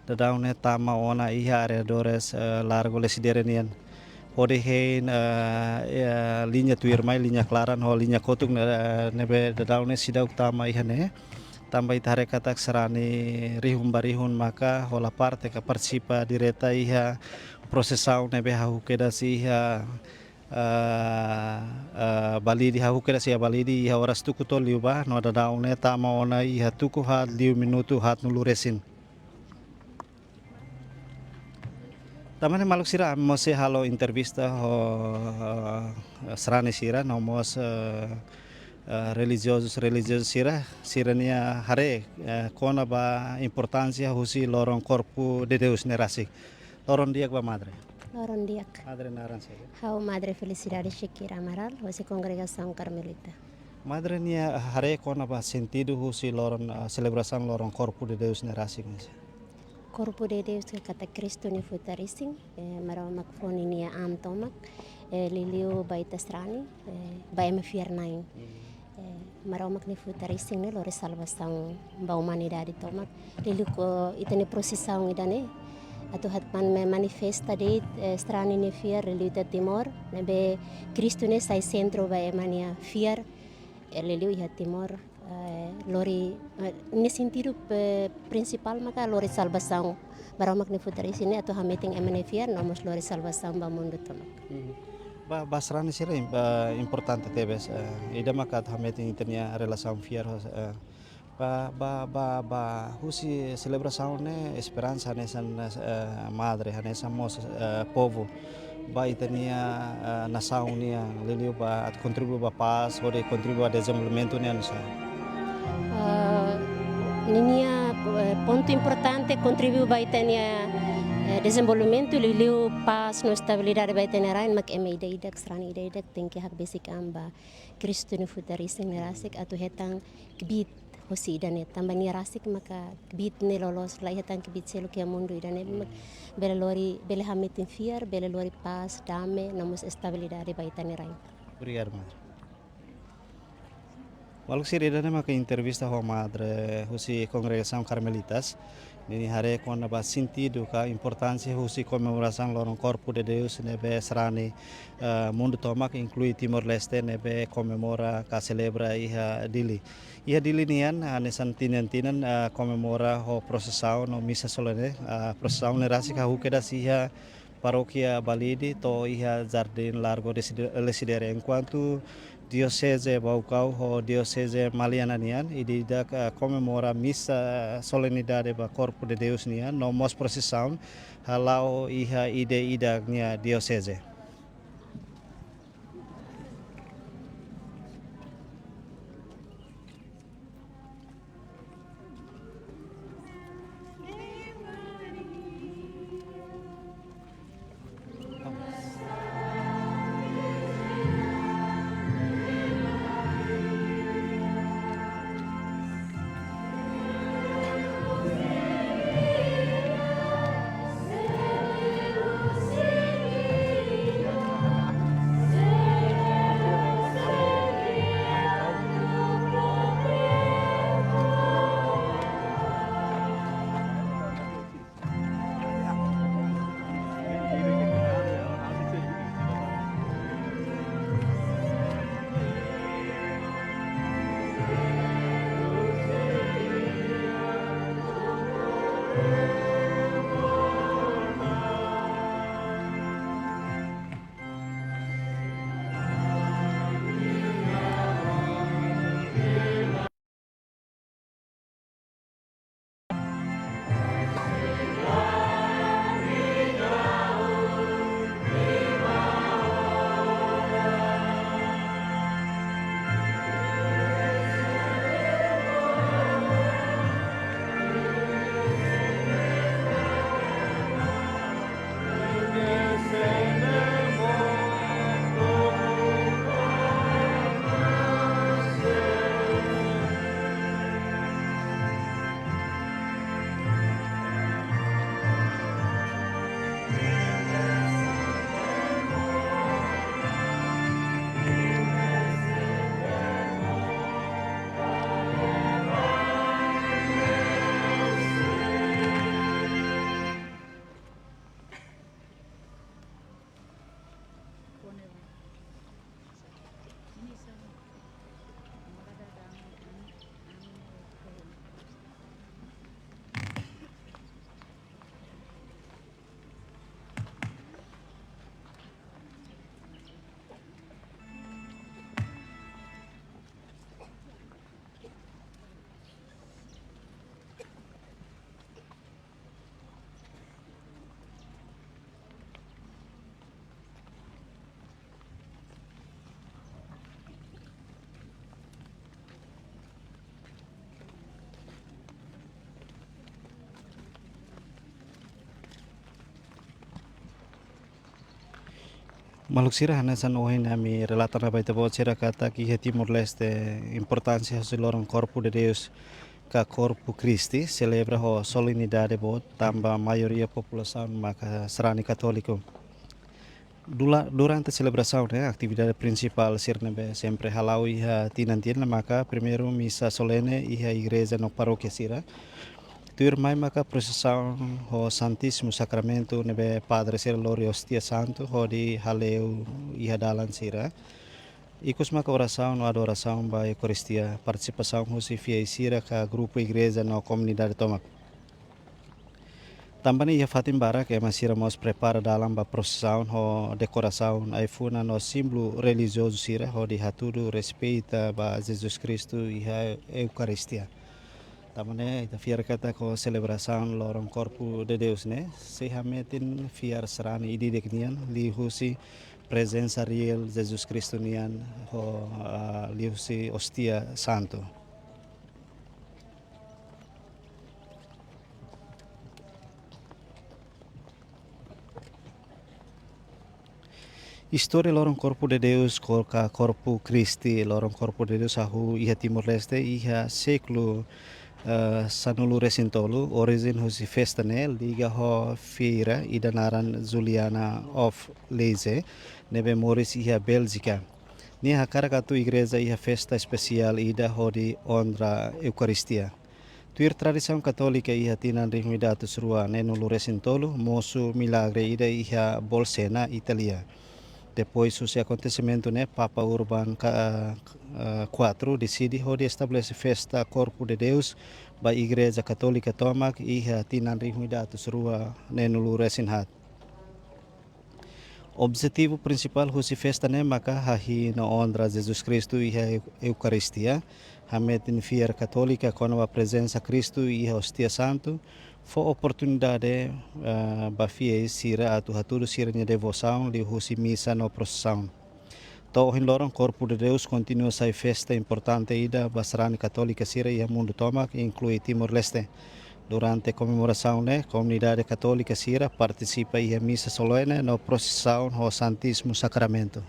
daudaun ne'e tama ona iha arredores, eh, Largo Lecidere nian. Hodi hein, eh, eh, liña tuirmai, liña klaran ho liña kotuk ne'e, eh, ne'ebé daudaun ne'e seidauk tama iha ne'e. Tanba ita haree katak sarani rihun ba rihun maka hola parte ka partisipa direta iha prosisaun ne'ebé hahú kedas iha, eh, eh, Balide, hahú kedas iha Balide iha oras tuku tolu liubá, no daudaun ne'e tama ona iha tuku haat liu minutu haatnulu resin. Tanba ne'e maluk sira, ami mós sei halo entrevista ho, eh, sarani sira, no mós, eh, eh, relijiozus, relijioza sira, sira-nia haree, eh, kona-ba importánsia husi loron Corpo de Deus ne'e rasik. Loron di'ak ba madre. Loron di'ak. Madre naran saida? Ha'u Madre Felicidade Shakira Amaral, husi Kongregasaun Karmelita. Madre nia haree kona-ba sentidu husi loron, ah, selebrasaun loron Corpo de Deus ne'e rasik ne'e saida? Corpo de Deus ke katak Kristu nia futar isin, eh, Maromak fó ninia an tomak, eh, liuliu ba ita sarani, eh, ba ema fiar-na'in. Hmm. Eh, Maromak nia futar isin ne'e lori salvasaun ba umanidade tomak. Liuliu ho ita-nia prosisaun ida-ne'e atu hatán ma-, manifesta de'it, eh, sarani nia fiar liuliu ita Timor, ne'ebé Kristu ne'e sai sentru ba ema nia fiar, eh, liuliu iha Timor, eh, lori, eh, nia sentidu pe-, prinsipál maka lori salvasaun. Maromak nia futar isin ne'e atu hametin ema nia fiar, no mós lori salvasaun ba mundu tomak. Mhm. Ba, ba sarani sira im-, ba importante tebes, eh, ida maka atu hametin ita-nia relasaun fiar, eh, ba, ba, ba, ba husi selebrasaun ne'e esperansa hanesan, eh, madre, hanesan mós, eh, povu. Ba ita-nia, eh, nasaun nian, liuliu ba atu kontribui ba pás, hodi kontribui ba dezenvolvimentu nian sá. Eh, ninia, eh, pontu importante kontribui ba ita-nia, eh, dezenvolvimentu, liuliu pás no estabilidade ba ita-nia rain, mak ema ida-idak, sarani ida-idak tenke hakbesik an ba Kristu nia futar isin ne'e rasik atu hetan kbiit hosi ida-ne'e. Tanba nia rasik maka kbiit ne'e loloos, la iha tan kbiit seluk iha mundu ida-ne'e, mak bele lori, bele hametin fiar, bele lori pás, dame, no mós estabilidade ba ita-nia rain. Obrigadu, madre. Maluk sira, ida-ne'e maka entrevista ho madre husi Kongregasaun Karmelitas. Nia haree kona-ba sentidu ka importánsia husi komemorasaun loron Korpu de Deus ne'ebé sarani, eh, mundu tomak, inklui Timor-Leste, ne'ebé komemora ka selebra iha Dili. Iha Dili nian, hanesan tinan-tinan, eh, komemora ho prosesaun no misa solene, eh, prosesaun ne'e rasik hahú kedas iha Parókia Balide to'o iha Jardim Largo de Side-, Lecidere. Enkuantu Dioseze Baucau ho Dioseze Maliana nian, ida-idak, eh, komemora misa solenidade ba Korpu de Deus nian, no mós prosesaun hala'o iha ida-idak nia dioseze. Maluk sira, hanesan ohin ami relata ba ita-boot sira katak iha Timor-Leste importánsia husi loron Korpu de Deus ka Korpu Kristi selebra ho solenidade boot, tanba maioria populasaun maka sarani katóliku. Dula-, durante selebrasaun ne'e, atividade prinsipál sira ne'ebé sempre hala'o iha tinan-tinan maka primeiru misa solene iha igreja no parókia sira. Tuirmai maka prosesaun ho Santísimu Sakramentu ne'ebé padre sira lori óstia santu hodi hale'u iha dalan sira. Ikus maka orasaun no adorasaun ba Eukaristia, partisipasaun husi fiéis sira ka grupu igreja no komunidade tomak. Tanba ne'e iha fatin barak ema sira mós prepara dalan ba prosesaun ho dekorasaun ai-funan no símbolu relijiozu sira hodi hatudu respeita ba Jesus Kristu iha Eukaristia. Tanba ne'e ita fiar katak ho selebrasaun loron Korpu de Deus ne'e, sei hametin fiar sarani ida-idak nian liuhusi prezensa reál Jesus Kristu nian ho, ah, liuhusi óstia santu. Istória loron Korpu de Deus, ko-, ka Korpu Kristi, loron Korpu de Deus hahú iha Timor-Leste iha sékulu, eh, sanulu-resin-tolu, orijen husi festa ne'e liga ho fiera ida naran Juliana of Leyze, ne'ebé moris iha Béljika. Nia hakarak atu igreja iha festa espesiál ida hodi onra Eukaristia. Tuir tradisaun Katólika iha tinan rihun ida atus rua neenulu resin tolu, mosu milagre ida iha Bolsena, Itália. Depois husi akontesimentu ne'e, Papa Urban ka, eh, kuatru deside hodi estabelese festa Corpo de Deus ba Igreja Katólika tomak iha tinan rihun ida atus rua neenulu resin haat. Objetivu prinsipál husi festa ne'e maka hahi'i no onra Jesus Kristu iha Eu-, Eukaristia, hametin fiar Katólika kona-ba prezensa Kristu iha Óstia Santu, fó oportunidade, eh, ba fiéis sira atu hatudu sira-nia devosaun liuhusi misa no prosesaun. To'o ohin loron, Corpo de Deus kontinua sai festa importante ida ba sarani Katólika sira iha mundu tomak, inklui Timor-Leste. Durante komemorasaun ne'e, komunidade Katólika sira partisipa iha misa solene no prosesaun ho Santísimu Sakramentu.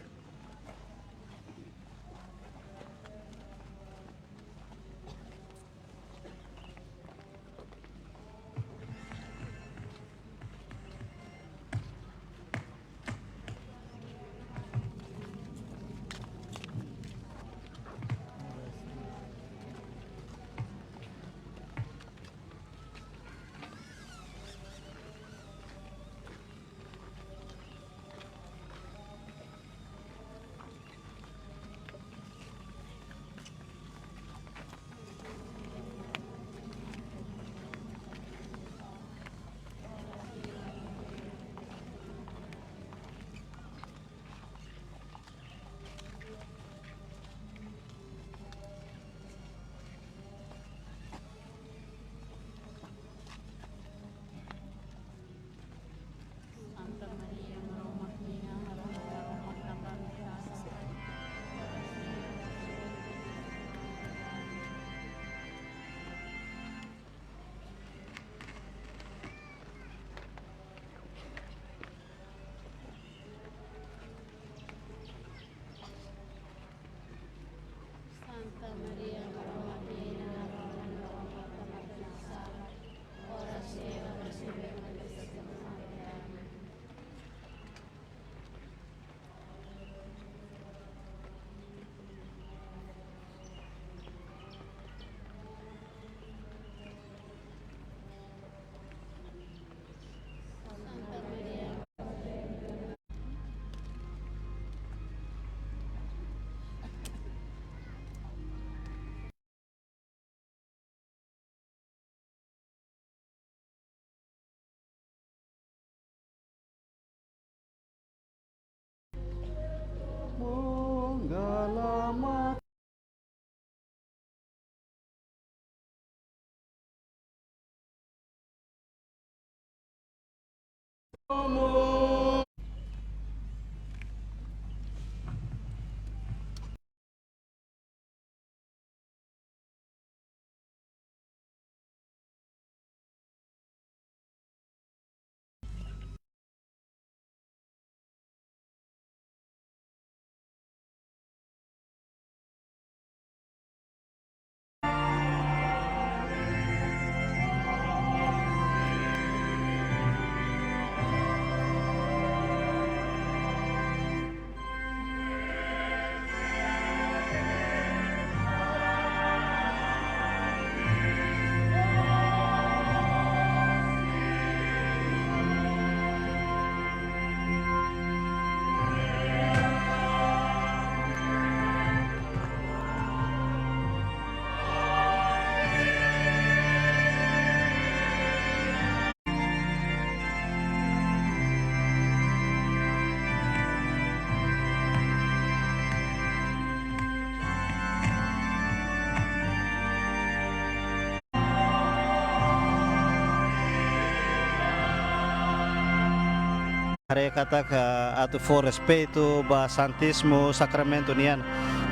Haree katak, eh, atu fó respeitu ba Santísimu Sakramentu nian,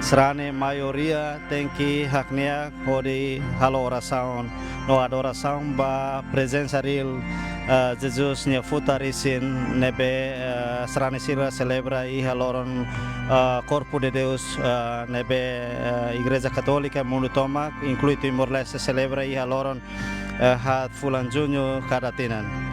sarani maioria tenke hakne'ak hodi halo orasaun no adorasaun ba prezensa reál, eh, Jesus nia futar isin ne'ebé, eh, sarani sira selebra iha loron, eh, Corpo de Deus, eh, ne'ebé, eh, Igreja Katólika mundu tomak, inklui Timor-Leste, selebra iha loron, eh, haat fulan Juñu kada tinan.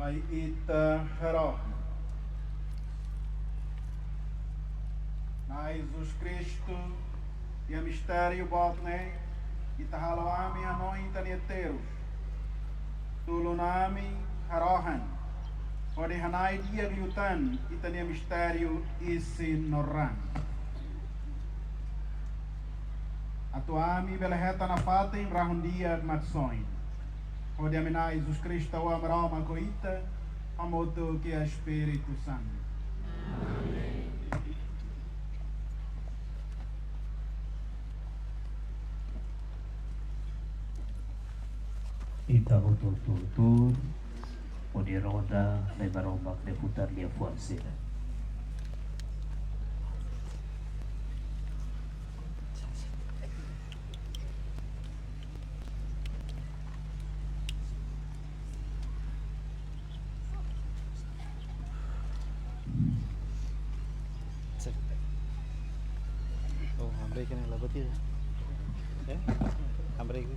Ita harohan. Na'i Jesus Kristu, iha mistériu boot ne'e, ita halo ami hanoin ita-nia terus. Tulun ami harohan, hodi hana'i di'ak liután ita-nia mistériu isin no ran. Atu ami bele hetan nafatin rahun-di'ak Maksoin. Hodi ami Na'i Jesus Kristu, Oan Maromak ho ita, hamutuk ho Espíritu Santu. Ita hotu-hotu tuur, hodi roda Na'i Maromak nia futar lia-fuan sira. Oh, hamriik ne'e la buat ida. Eh? Hamriik.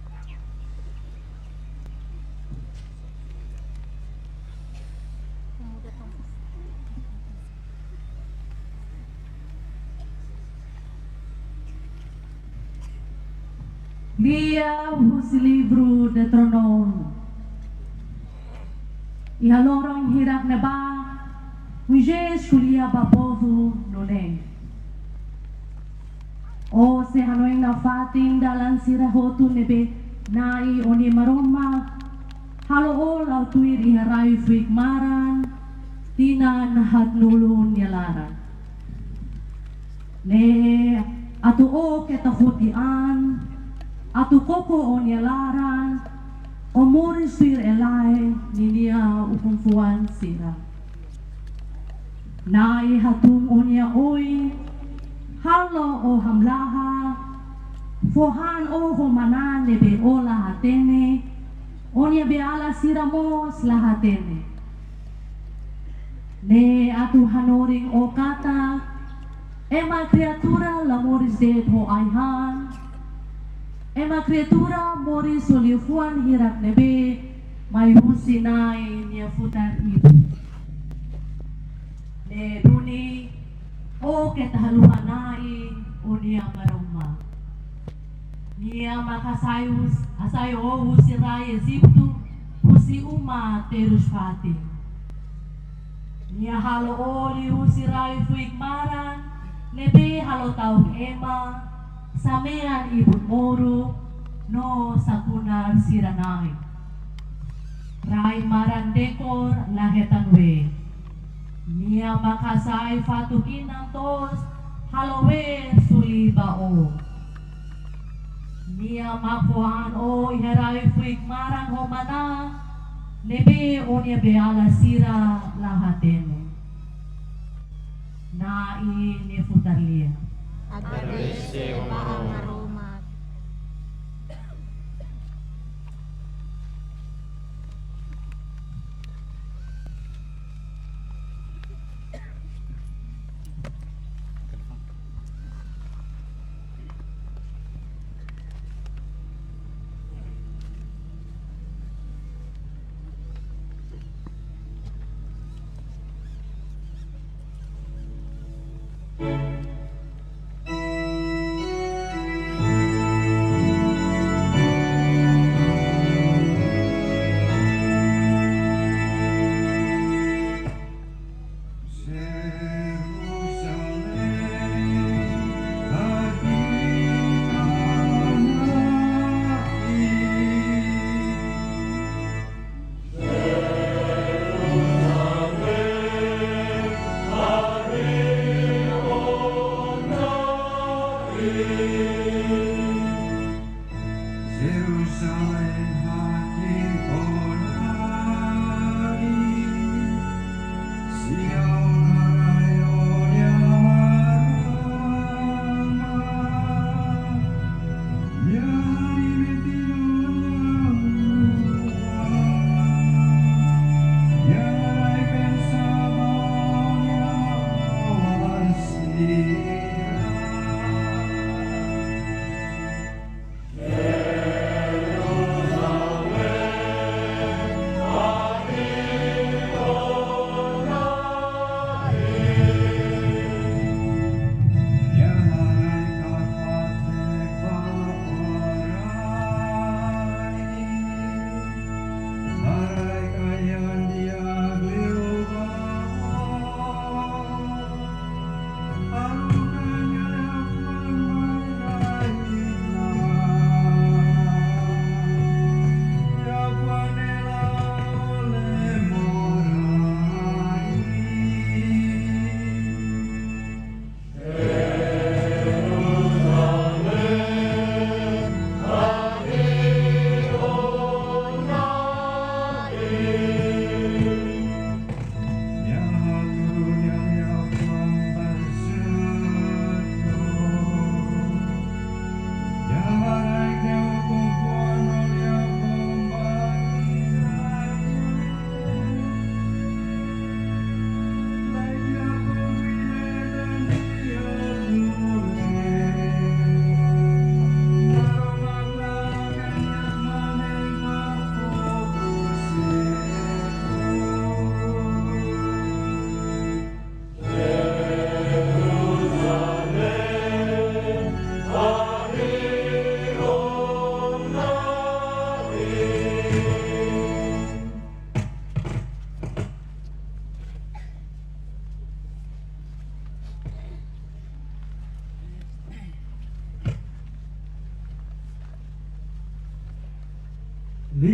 Lia husi livru Deuteronómiu. Iha loron hirak ne'ebá, Moisés ko'alia ba povu nune'e: Ó sei hanoin nafatin dalan sira hotu ne'ebé Na'i ó-nia Maromak halo ó la'o tuir iha rai-fuik maran, tinan haatnulu nia laran. Ne'e atu ó keta foti an, atu koko ó-nia laran, ó moris tuir elai ninia ukun-fuan sira. Na'i hatún ó-nia oin, halo ó hamlaha, fó han ó ho maná ne'ebé ó la hatene, ó-nia beiala sira mós la hatene. Ne'e atu hanorin ó katak, ema kriatura la moris de'it ho ai-han, ema kriatura moris ho liafuan hirak ne'ebé mai husi Na'i nia futar ibun. Ne'e duni, ó keta haluha Na'i, ó-nia Maromak. Nia mak hasai hus-, hasai ó husi rai Ejitu, husi uma terus-fatin. Nia halo ó liu husi rai-fuik maran, ne'ebé halo ta'uk ema, samea ibun moru, no sakunar sira-na'in. Rai maran dekor la hetan ween. Nia mak hasai fatuk-kinan toos halo ween suli ba ó. Nia mak fó han ó iha rai-fuik maran ho maná, ne'ebé ó-nia beiala sira la hatene. Na'i nia futar lia. Agradese ba Maromak.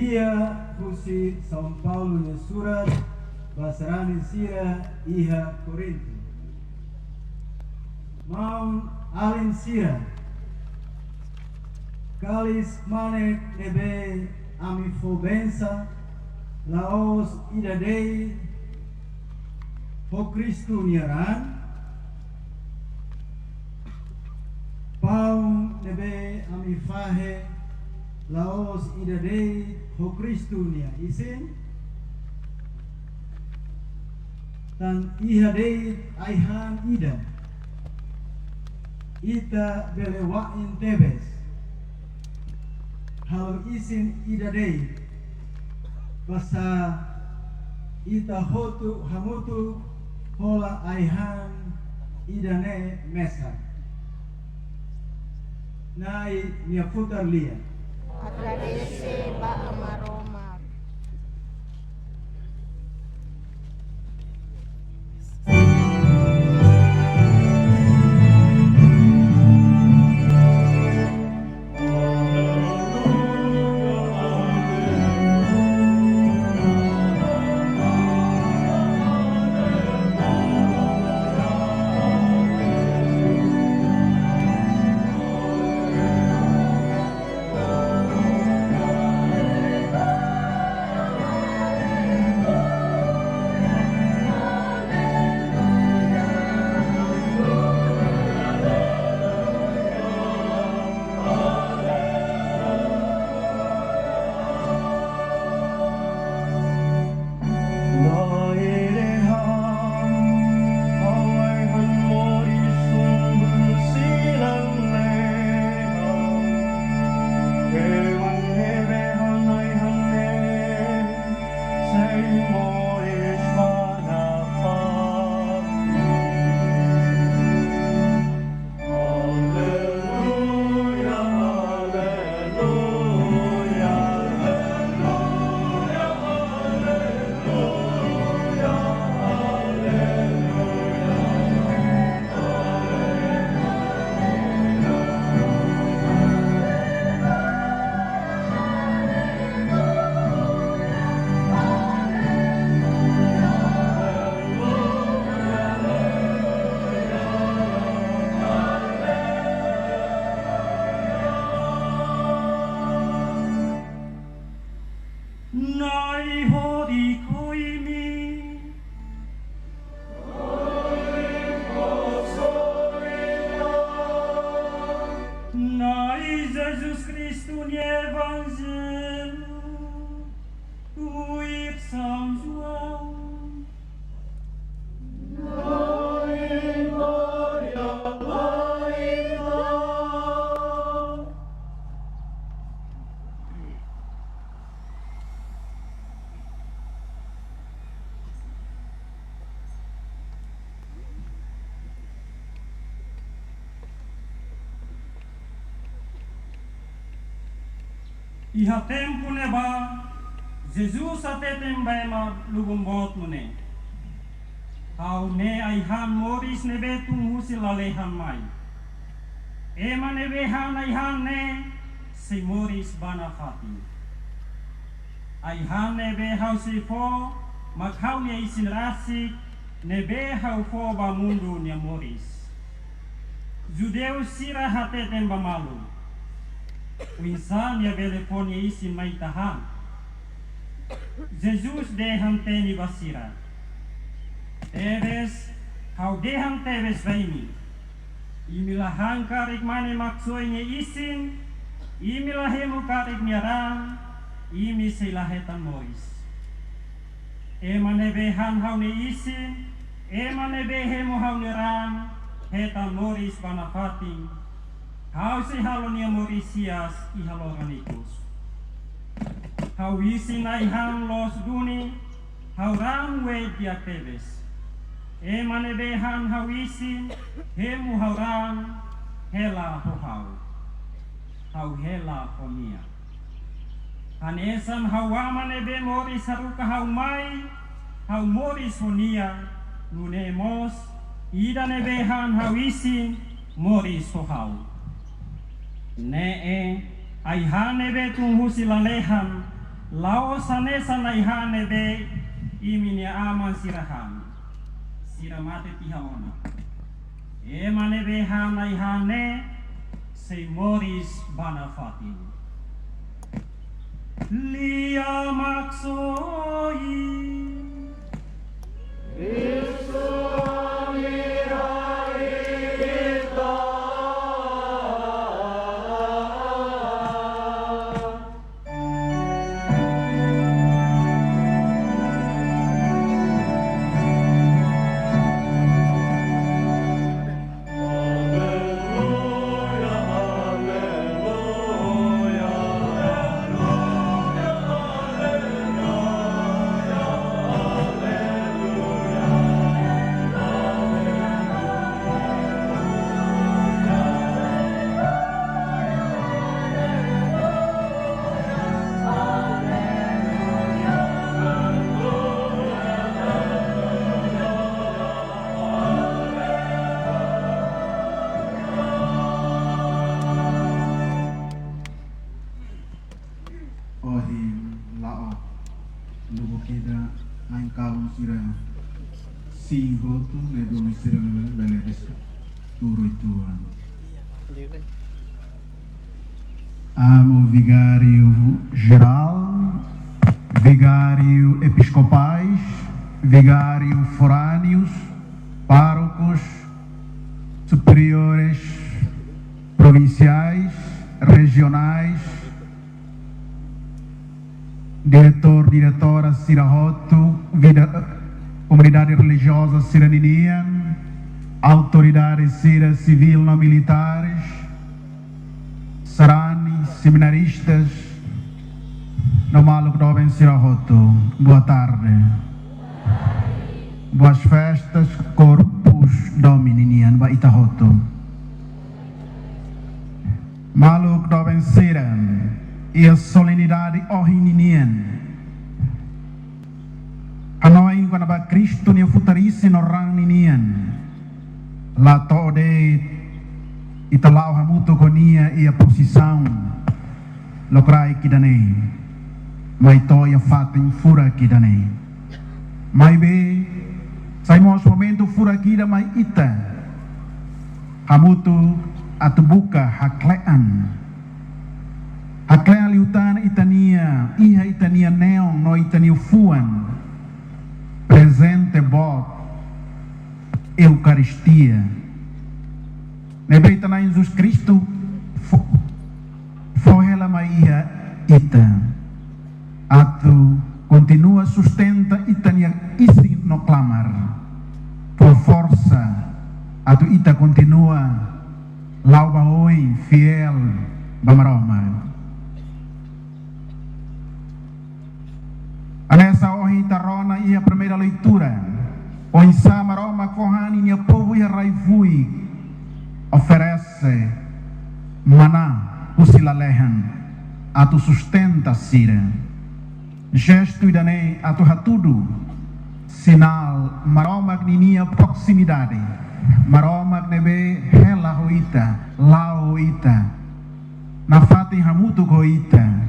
Lia husi São Paulo nia surat ba sarani sira iha Korintu. Maun-alin sira, kalis kmanek ne'ebé ami fó bensa, la'ós ida de'it ho Kristu nia raan? Paun ne'ebé ami fahe, la'ós ida de'it ho Kristu nia isin? Tan iha de'it ai-han ida, ita bele wa'in tebes halo isin ida de'it, basá ita hotu hamutuk hola ai-han ida-ne'e mesak. Na'i nia futar lia. Agradese ba Maromak. Na'i hodi koimi. Na'i Jesus Kristu nia Evanjellu tuir São João. Iha tempu ne'ebá, Jesus hateten ba ema lubun boot nune'e: Ha'u-nia ai-han moris ne'ebé tun husi lalehan mai. Ema ne'ebé han ai-han ne'e sei moris ba nafatin. Ai-han ne'ebé ha'u sei fó mak ha'u-nia isin rasik ne'ebé ha'u fó ba mundu nia moris. Judeu sira hateten ba malu: Oinsá nia bele fó nia isin mai ita han? Jesus dehan teni ba sira: Tebes, ha'u dehan tebes ba imi: Imi la han karik mane-maksoin nia isin, imi la hemu karik nia raan, imi sei la hetan moris. Ema ne'ebé han ha'u-nia isin, ema ne'ebé hemu ha'u-nia raan, hetan moris ba nafatin. Ha'u sei halo nia moris hi'as iha loron ikus. Ha'u isin ai-han loos duni, ha'u raan weet di'ak tebes. Ema ne'ebé han ha'u isin, hemu ha'u raan, hela ho ha'u, ha'u hela ho nia. Hanesan ha'u Aman ne'ebé moris haruka ha'u mai, ha'u moris ho nia, nune'e mós ida ne'ebé han ha'u isin, moris ho ha'u. Ne'e ai-han ne'ebé tun husi lalehan, La'ós hanesan ai-han ne'ebé imi-nia aman sira han, sira mate tiha ona. Ema ne'ebé han ai-han ne'e sei moris ba nafatin. Lia Maksoin. Ohin la'o, lubuk ida, ain kaun sira sin hotu, ne'ebé sira bele tuur uitoan. Amu Vigáriu Jerál, Vigáriu Episkopais, Vigáriu Foráneus, Párokos, Superiores Provinsiais, Rejionais, Diretór, Diretora sira hotu, vida, komunidade relijioza sira ninian, autoridade sira sivíl no militares, sarani, seminaristas, no maluk doben sira hotu. Boa tarde. Boas festas, Corpus Domini nian ba ita hotu. Maluk doben sira, iha solenidade ohin ninian, hanoin kona-ba Kristu nia futar-isin no raan ninian, la to'o de'it ita la'o hamutuk ho nia iha prosisaun lokraik ida-ne'e, mai to'o iha fatin furak ida-ne'e. Maibé, sai mós momentu furak ida mai ita hamutuk atu buka hakle'an. Hakle'an liután ita-nia, iha ita-nia neon no ita-nia fuan prezente boot, Eukaristia, ne'ebé ita-nia Na'i Jesus Kristu fó, fó hela mai iha ita, atu kontinua sustenta ita-nia isin no klamar, fó forsa atu ita kontinua la'o ba oin fiél ba Maromak. Hanesan ohin ita rona iha primeira leitura, oinsá Maromak fó han ninia povu iha rai-fuik oferese maná husi lalehan atu sustenta sira. Jestu ida-ne'e atu hatudu sinál Maromak ninia proksimidade, Maromak ne'ebé hela ho ita, la'o ho ita, nafatin hamutuk ho ita.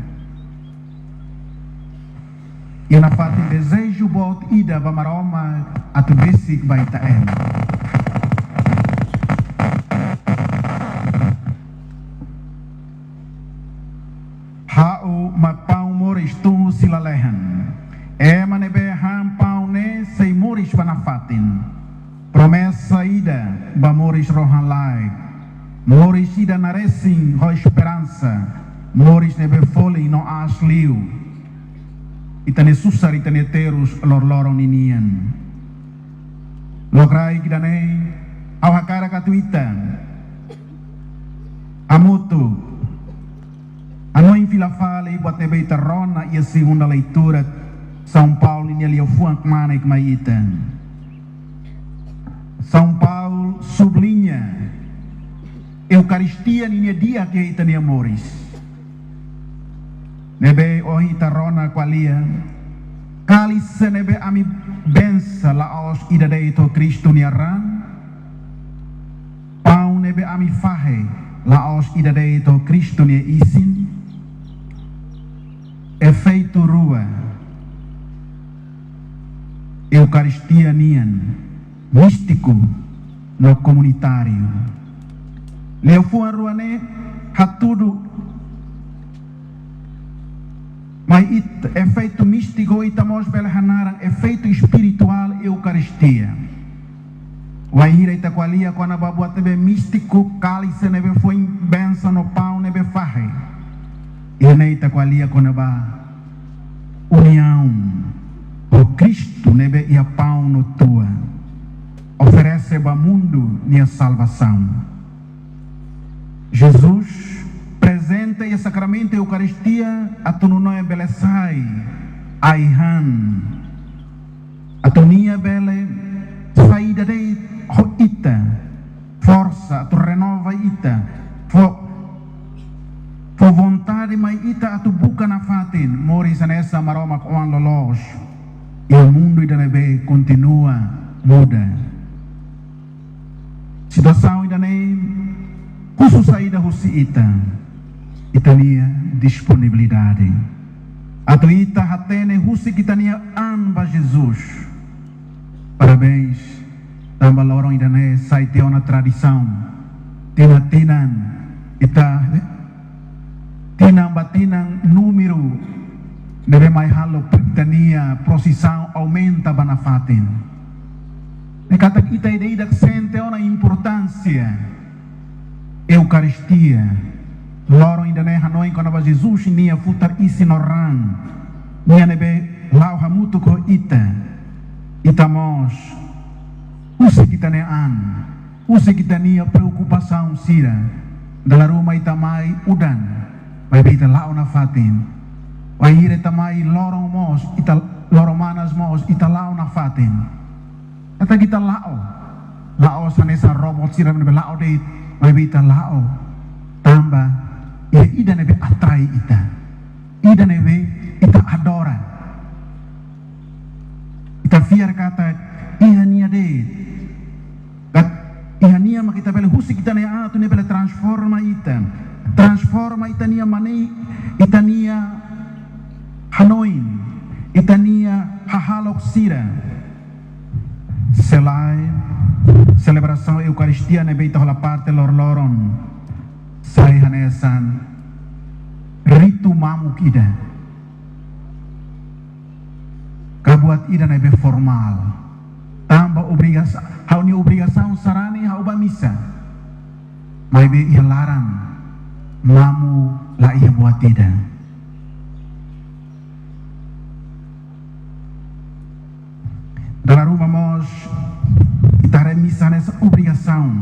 I nafatin dezeju boot ida ba Maromak atu besik ba ita ema. Ha'u mak paun moris tun husi lalehan. Ema ne'ebé han paun ne'e sei moris ba nafatin. Promesa ida ba moris rohan-laek. Moris ida naresin ho esperansa. Moris ne'ebé folin no aas liu. Ita-nia susar, ita-nia terus loroloron ninian. Lokraik ida-ne'e, ha'u hakarak atu ita hamutuk hanoin fila fali buat ne'ebé ita rona iha segunda leitura, São Paulo ninia liafuan kmanek mai ita. São Paulo subliña Eukaristia ninia di'ak iha ita-nia moris. Ne'ebé ohin ita rona ko'alia, kálise ne'ebé ami bensa la'ós ida de'it ho Kristu nia raan, paun ne'ebé ami fahe la'ós ida de'it ho Kristu nia isin. Efeitu rua Eukaristia nian, místiku no komunitáriu. Liafuan rua ne'e hatudu mai ita efeitu místiku, ita mós bele hanaran efeitu espirituál Eukaristia. Wainhira ita ko'alia kona-ba buat ne'ebé místiku, kálixe ne'ebé foin bensaun no paun ne'ebé fahe. Iha ne'e ita ko'alia kona-ba uniaun ho Kristu ne'ebé iha paun no tua, oferese ba mundu nia salvasaun. Jesus prezente iha sakramentu Eukaristia atu nune'e bele sai ai-han, atu nia bele sai ida de'it ho ita, forsa atu renova ita, fó, fó vontade mai ita atu buka nafatin moris hanesan Maromak oan loloos iha mundu ida ne'ebé kontinua muda. Situasaun ida-ne'e husu saida husi ita? Ita-nia disponibilidade atu ita hatene husik ita-nia an ba Jesus. Parabéns, tanba loron ida-ne'e sai tiha ona tradisaun. Tinan-tinan ita, tinan ba tinan númeru ne'ebé mai halo ita-nia prosisaun aumenta ba nafatin. Ne'e katak ita ida-idak sente ona importánsia Eukaristia. Loron ida-ne'e hanoin kona-ba Jesus nia futar isin no raan, nia ne'ebé la'o hamutuk ho ita. Ita mós husik ita-nia an, husik ita-nia preokupasaun sira. Dala ruma ita mai udan, maibé ita la'o nafatin. Wainhira ita mai loron moos, ita loron manas moos, ita la'o nafatin. Katak ita la'o, la'o hanesan robot sira ne'ebé la'o de'it, maibé ita la'o tanba iha ida ne'ebé atrai ita, ida ne'ebé ita adora. Ita fiar katak iha nia de'it, kat-, iha nia mak ita bele husik ita-nia an atu nia bele transforma ita, transforma ita-nia mane, ita-nia hanoin, ita-nia hahalok sira. Se lae, selebrasaun Eukaristia ne'ebé ita hola parte loroloron sai hanesan ritu mamuk ida, ka buat ida ne'ebé formál. Tanba obrigasa-, ha'u-nia obrigasaun sarani ha'u bá misa, maibé iha laran mamuk la iha buat ida. Dala ruma mós ita haree misa hanesan obrigasaun.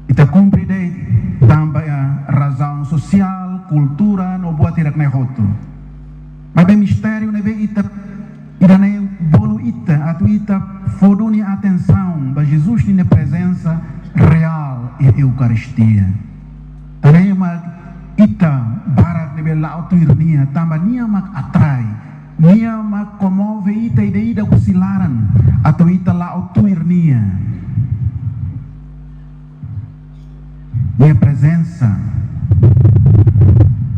Ita kumpre de'it tanba iha razaun sosiál, kultura no buat hirak-ne'e hotu. Maibé mistériu ne'ebé ita, ida-ne'e bolu ita atu ita fó duni atensaun ba Jesus nia prezensa reál iha Eukaristia. Tanba ne'e mak ita barak ne'ebé la'o tuir nia, tanba nia mak atrai, nia mak komove ita ida-idak husi laran atu ita la'o tuir nia. Nia prezensa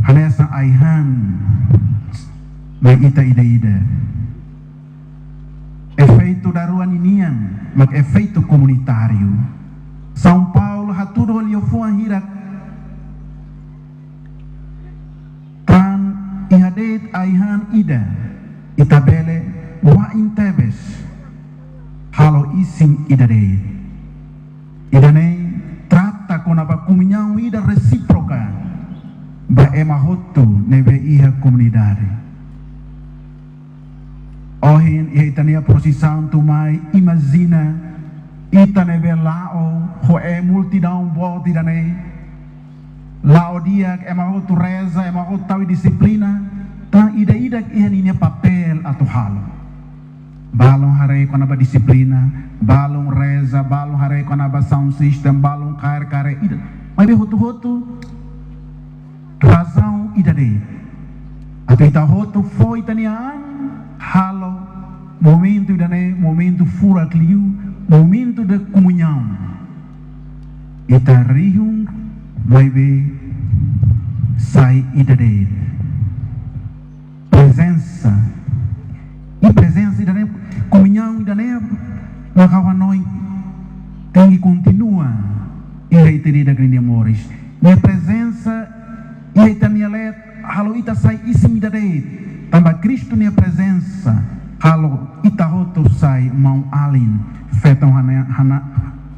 hanesan ai-han mai ita ida-idak. Efeitu daruan ninian mak efeitu komunitáriu. São Paulo hatudu ho liafuan hirak, tan iha de'it ai-han ida, ita bele wa'in tebes halo isin ida de'it. Ida-ne'e trata kona-ba komuñaun ida resíproka ba ema hotu ne'ebé iha komunidade. Ohin iha ita-nia prosisaun tumai, imajina ita ne'ebé la'o ho multidaun boot ida-ne'e. La'o di'ak, ema hotu reza, ema hotu tau dixiplina, tan ida-idak iha ninia papél atu halo. Balun haree kona-ba dixiplina, balun reza, balun haree kona-ba sound system, balun kaer-kaer ida. Maibé hotu-hotu razaun ida de'it. Atu ita hotu fó ita-nia an halo momentu ida-ne'e momentu furak liu, momentu de komuñaun. Ita rihun maibé sai ida de'it. mak ha'u hanoin tenke kontinua iha ita ida-idak nia moris. Nia prezensa iha ita-nia leet halo ita sai isin ida de'it. Tanba Kristu nia prezensa halo ita hotu sai maun-alin. Feto hana, hana,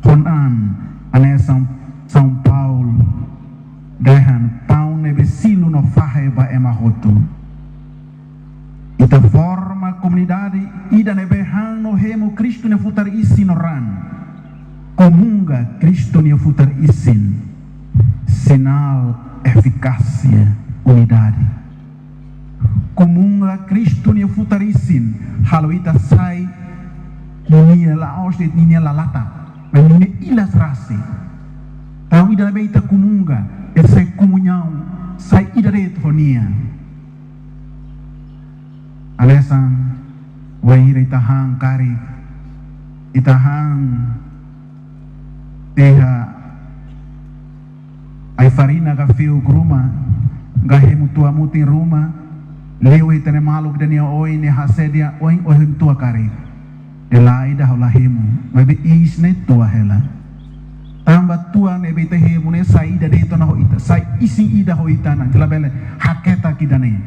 honan, hanesan São Paulo dehan: paun ne'ebé silu no fahe ba ema hotu. Ita forma komunidade ida ne'ebé han no hemu Kristu nia futar isin no ran. Komunga Kristu nia futar isin, sinál efikásia unidade. Komunga Kristu nia futar isin halo ita sai ninia la'ós de'it ninia lalata, mas ninia ilas rasik. Tanba ida ne'ebé ita komunga, ita sai komuñaun, sai ida de'it ho nia. Hanesan wainhira ita han karik, ita han tiha ai-farina ka fiuk ruma, ka hemu tua mutin ruma, liu ita-nia maluk ida nia oin, nia hasedia oin, ohin tua karik. Nia la, ida ha'u la hemu, maibé iis ne'e tua hela. Tanba tua ne'ebé ita hemu ne'e sai ida de'it ona ho ita, sai isin ida ho ita ona, ita labele haketak ida-ne'e.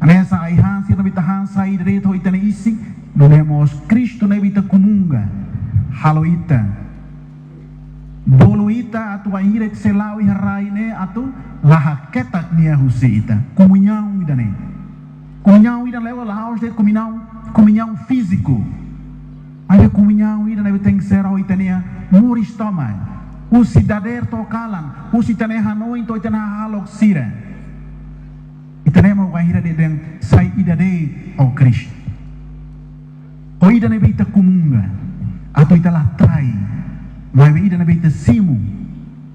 Hanesan ai-han sira ne'ebé ita han sai ida de'it ho ita-nia isin, nune'e mós Kristu ne'ebé ita komunga halo ita, bolu ita atu wainhira ita sei la'o iha rai ne'e atu la haketak nia husi ita. Komuñaun ida-ne'e. Komuñaun ida la'ós, la'ós de'it komuñaun, komuñaun fíziku. Maibé komuñaun ida ne'ebé tenke ser ho ita-nia moris tomak. Husi dadeer to'o kalan, husi ita-nia hanoin to'o ita-nia hahalok sira. Ita-nia ema wainhira dehan sai ida de'it ho Kristu. Ho ida ne'ebé ita komunga, atu ita la trai, maibé ida ne'ebé ita simu,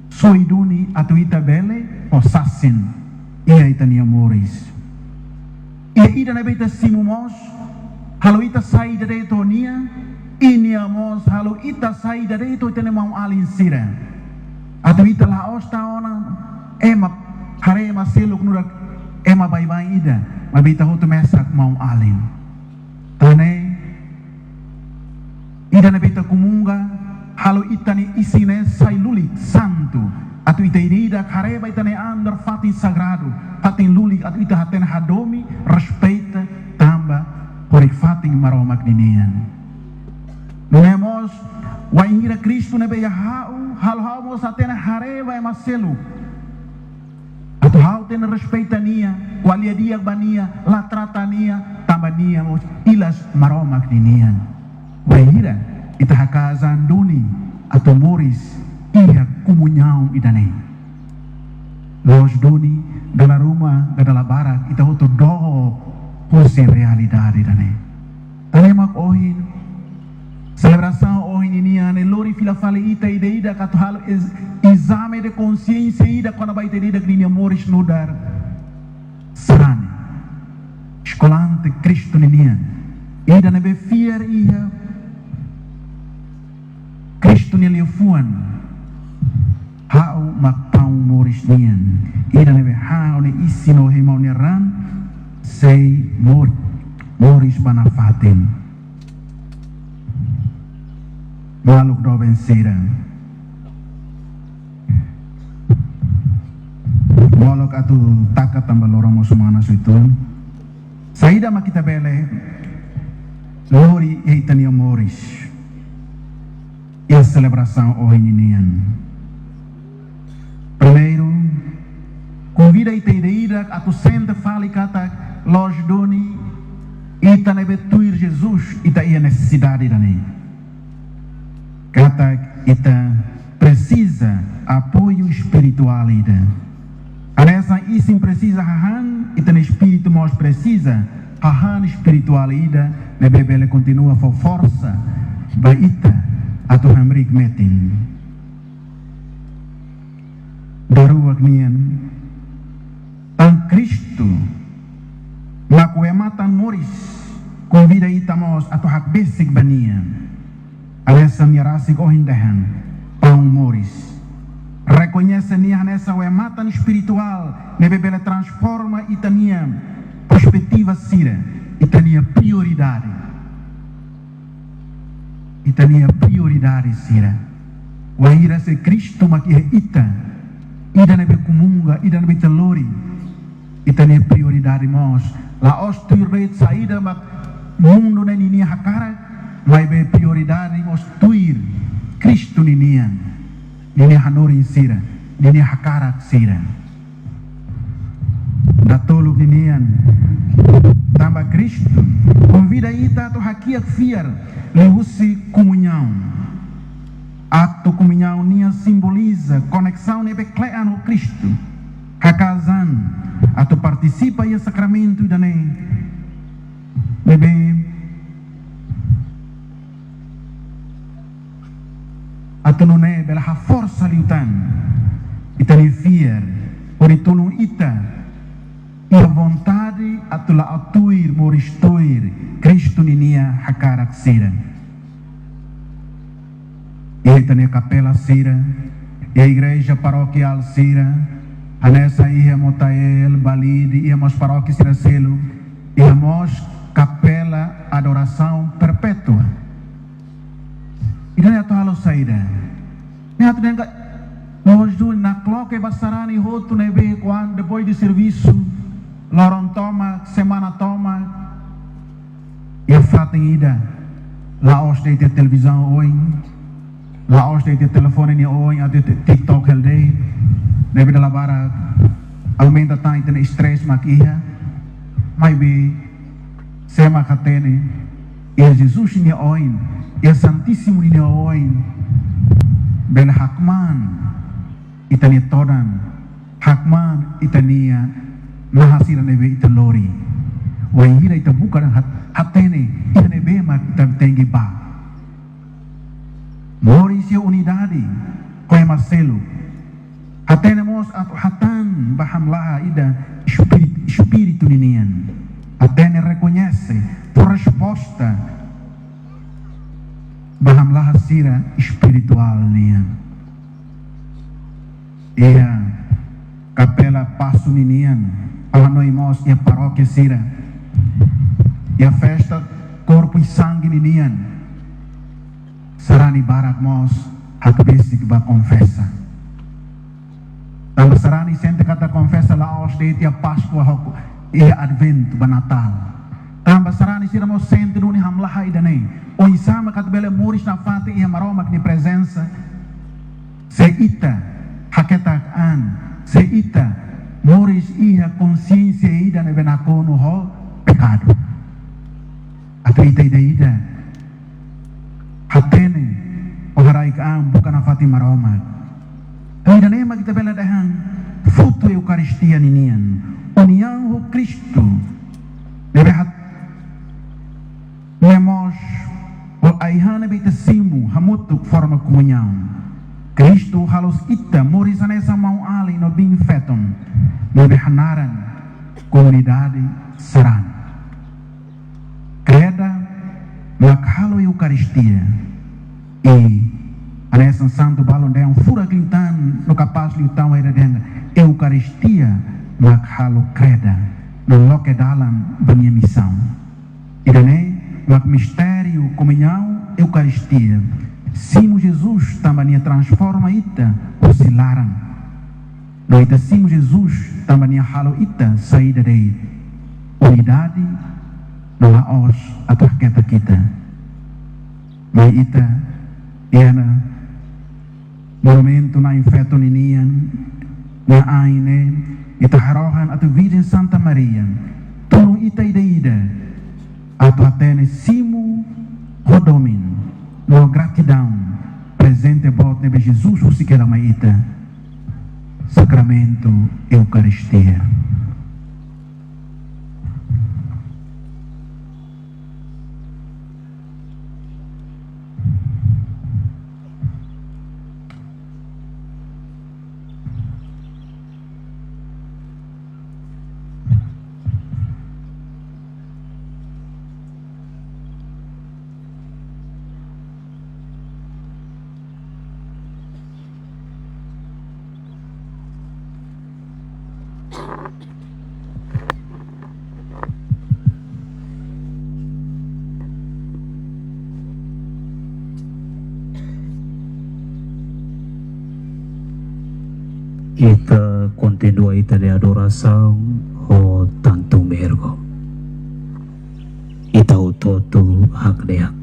soe duni atu ita bele fó sasin iha ita-nia moris. Iha ida ne'ebé ita simu mós halo ita sai ida de'it ho nia, i nia mós halo ita sai ida de'it ho ita-nia maun-alin sira. Atu ita la'ós tan ona ema, haree ema seluk nu'udar ema baibain ida, maibé ita hotu mesak maun-alin. Tan ne'e, ida ne'ebé ita komunga halo ita-nia isin ne'e sai lulik, santu. Atu ita ida-idak haree ba ita-nia an nu'udar fatin sagradu, fatin lulik atu ita hatene hadomi, respeita, tanba horik-fatin Maromak ninian. Nune'e mós, wainhira Kristu ne'ebé iha ha'u, halo ha'u mós hatene haree ba ema seluk. Atu ha'u tenke respeita nia, ko'alia di'ak ba nia, la trata nia, tanba nia mós ilas Maromak ninian. Wainhira ita haka'as an duni atu moris iha komuñaun ida-ne'e, loos duni, dala ruma ka dala barak, ita hotu dook husi realidade ida-ne'e. Tan ne'e mak ohin, selebrasaun ohin ninian ne'e lori fila fali ita ida-idak atu halo ez-, ezame de konxiénsia ida kona-ba ita ida-idak ninia moris nu'udar sarani, eskolante Kristu ninian, ida ne'ebé fiar iha Kristu nia liafuan: ha'u mak paun moris nian. Ida ne'ebé han ha'u-nia isin no hemu ha'u-nia ran, sei mor-, moris ba nafatin. Maluk doben sira, molok atu taka tanba loron mós manas uitoan. Saida mak ita bele lori iha ita-nia moris iha selebrasaun ohin ninian? Primeiru, konvida ita ida-idak atu sente fali katak loos duni ita ne'ebé tuir Jesus, ita iha nesesidade ida-ne'e. Katak ita presiza apoiu espirituál ida. Hanesan isin presiza hahán, ita-nia espíritu mós presiza hahán espirituál ida ne'ebé bele kontinua fó forsa ba ita atu hamriik metin. Daruak nian, tan Kristu mak wematan moris, konvida ita mós atu hakbesik ba nia. Hanesan nia rasik ohin dehan, paun moris. Rekoñese nia hanesan wematan espirituál ne'ebé bele transforma ita-nia perspetiva sira, ita-nia prioridade. ita-nia prioridade sira. Wainhira se Kristu mak iha ita, ida ne'ebé kumunga, ida ne'ebé ita lori, ita-nia prioridade mós la'ós tuir de'it saida mak mundu ne'e ninia hakarak, maibé prioridade mós tuir Kristu ninian, ninia hanorin sira, ninia hakarak sira. Datoluk ninian, tanba Kristu konvida ita atu hakiak fiar liuhusi komuñaun. Aktu komuñaun nian simboliza koneksaun ne'ebé kle'an ho Kristu. Hakaas an atu partisipa iha sakramentu ida-ne'e, ne'ebé atu nune'e bele haforsa liután ita-nia fiar, hodi tulun ita iha vontade atu la'o tuir, moris tuir Kristu ninia hakarak sira. Iha ita-nia kapela sira, iha igreja parokiál sira, hanesan iha Motael, Balide, iha mós parókia sira seluk, iha mós kapela adorasaun perpétua. Ida-ne'e atu halo saida? Ne'e atu dehan katak, loos duni nakloke ba sarani hotu ne'ebé kuandu depois de servisu, loron tomak, semana tomak, iha fatin ida, la'ós de'it iha televizaun oin, la'ós de'it iha telefone nia oin, atu iha TikTok hela de'it, ne'ebé dala barak aumenta tan ita-nia stress mak iha, maibé sé mak hatene, iha Jesus nia oin, iha Santísimu nia oin, bele hakmaan ita-nia todan, hakmaan ita-nia naha sira ne'ebé ita lori. Wainhira ita buka dan hat-, hatene iha ne'ebé mak ita tenke bá. Moris iha unidade ho ema seluk. Hatene mós atu hatán ba hamlaha ida espíritu, espíritu ninian. Hatene, rekoñese, fó resposta ba hamlaha sira espirituál nian. Iha kapela Passo ninian, ha'u hanoin mós iha parókia sira, iha festa Corpo e Sangue ninian, sarani barak mós hakbesik ba konfesa. Tanba sarani sente katak konfesa la'ós de'it iha Páskua ho iha Adventu ba Natál. Tanba sarani sira mós sente duni hamlaha ida-ne'e. Oinsá mak atu bele moris nafatin iha Maromak nia prezensa, se ita haketak an, se ita moris iha konsiénsia ida ne'ebé nakonu ho pekadu. Atu ita ida-idak hatene, haraik an buka nafatin Maromak. Ida-ne'e mak ita bele dehan frutu Eukaristia ninian, uniaun ho Kristu, ne'ebé hat-, ne'e mós ho ai-han ne'ebé ita simu hamutuk forma komuñaun. Kristu halo ita moris hanesan maun-alin no biin-feton, ne'ebé hanaran komunidade sarani. Kreda mak halo Eukaristia. I hanesan santu balun dehan furak liután no kapás liután wainhira dehan Eukaristia mak halo kreda no loke dalan ba nia misaun. Ida-ne'e mak mistériu komuñaun Eukaristia. Simu Jesus tanba nia transforma ita husi laran. No ita simu Jesus tanba nia halo ita saida de'it? Unidade, no la'ós atu haketak ita. Mai ita, iha ona monumentu na'in-feton ninian, nia ain ne'e, ita harohan atu Virjen Santa Maria tulun ita ida-idak atu hatene simu ho domin no gratidaun prezente boot ne'ebé Jesus husik hela mai ita. Sakramentu Eukaristia. Ita kontinua ita-nia adorasaun ho tantu mergo. Ita hotu-hotu hakneak.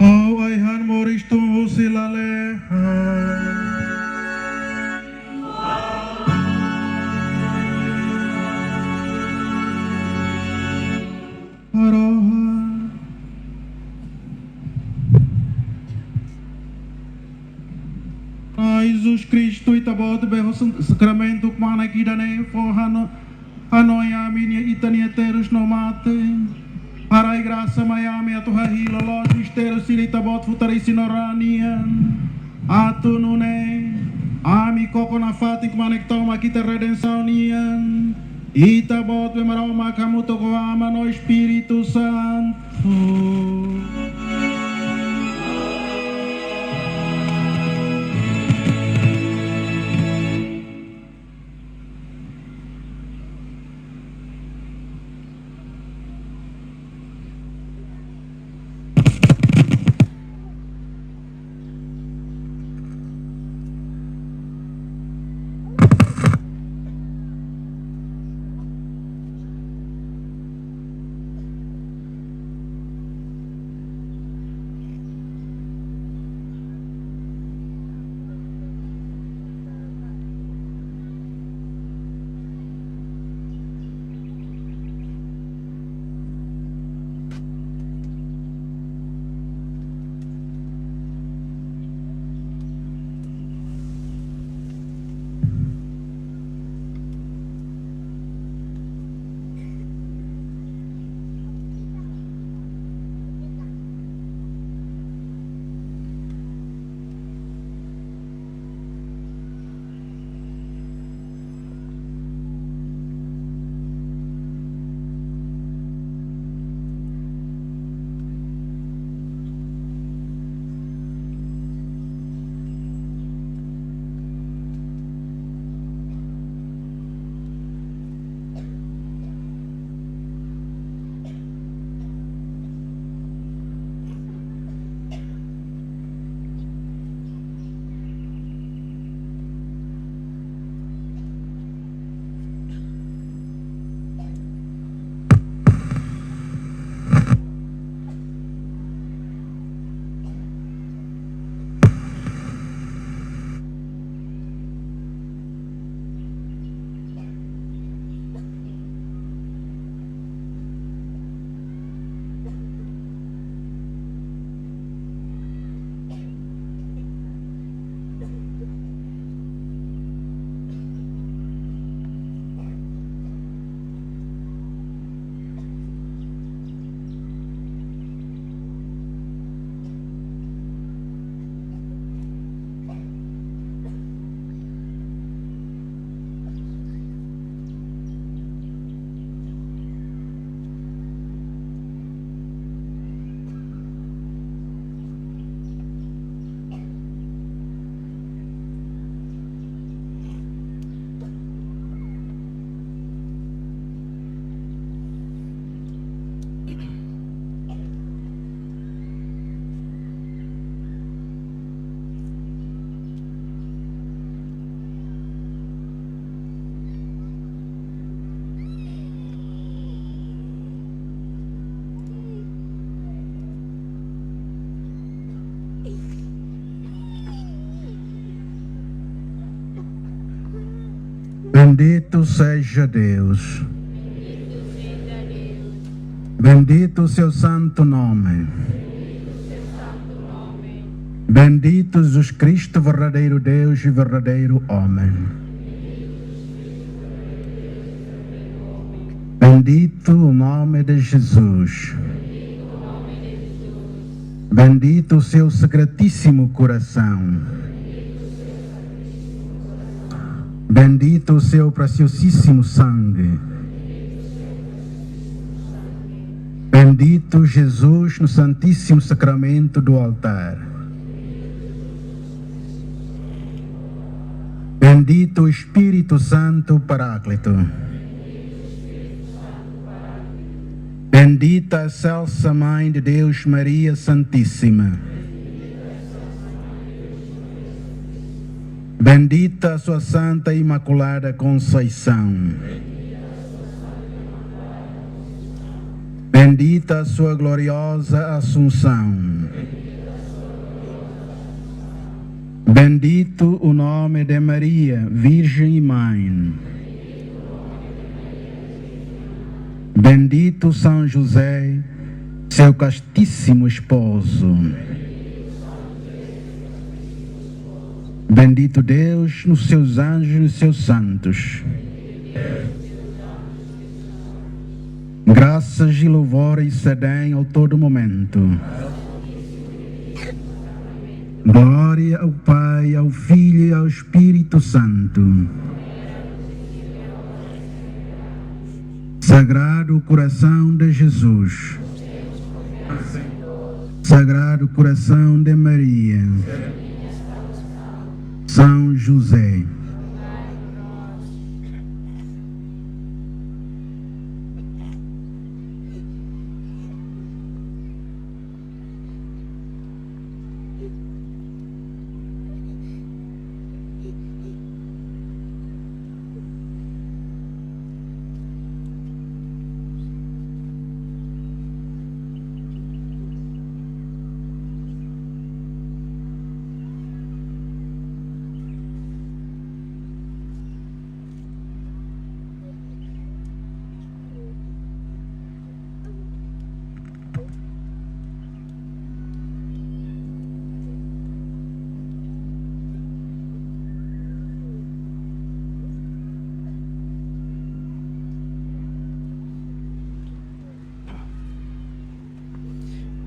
Ó ai-han moris tun husi lalehan. Rohan. Na'i Jesus Kristu, Ita-Boot be ho sakramentu kmanek ida-ne'e fó hano-, hanoin ami-nia, ita-nia terus no mate. Haraik grasa mai ami atu hahí loloos mistériu sira Ita-Boot futar isin no raan nian. Atu nune'e ami koko nafatin kmanek tomak Ita redensaun nian. Ita-Boot be Maromak hamutuk ho Aman no Espíritu Santu. Bendito seja Deus. Bendito seu santo nome. Bendito Jesus Cristo, verdadeiro Deus e verdadeiro homem. Bendito o nome de Jesus. Bendito o seu sacratíssimo coração. Bendito o seu preciosíssimo sangue. Bendito Jesus no Santíssimo Sacramento do altar. Bendito o Espírito Santo Paráclito. Bendita a Excelsa Mãe de Deus, Maria Santíssima. Bendita a sua Santa Imaculada Conceição. Bendita a sua gloriosa Assunção. Bendito o nome de Maria, Virgem e Mãe. Bendito São José, seu castíssimo esposo. Bendito Deus nos seus anjos e nos seus santos. Graças e louvores se deem ao todo momento. Glória ao Pai, ao Filho e ao Espírito Santo. Sagrado Coração de Jesus. Sagrado Coração de Maria. São José.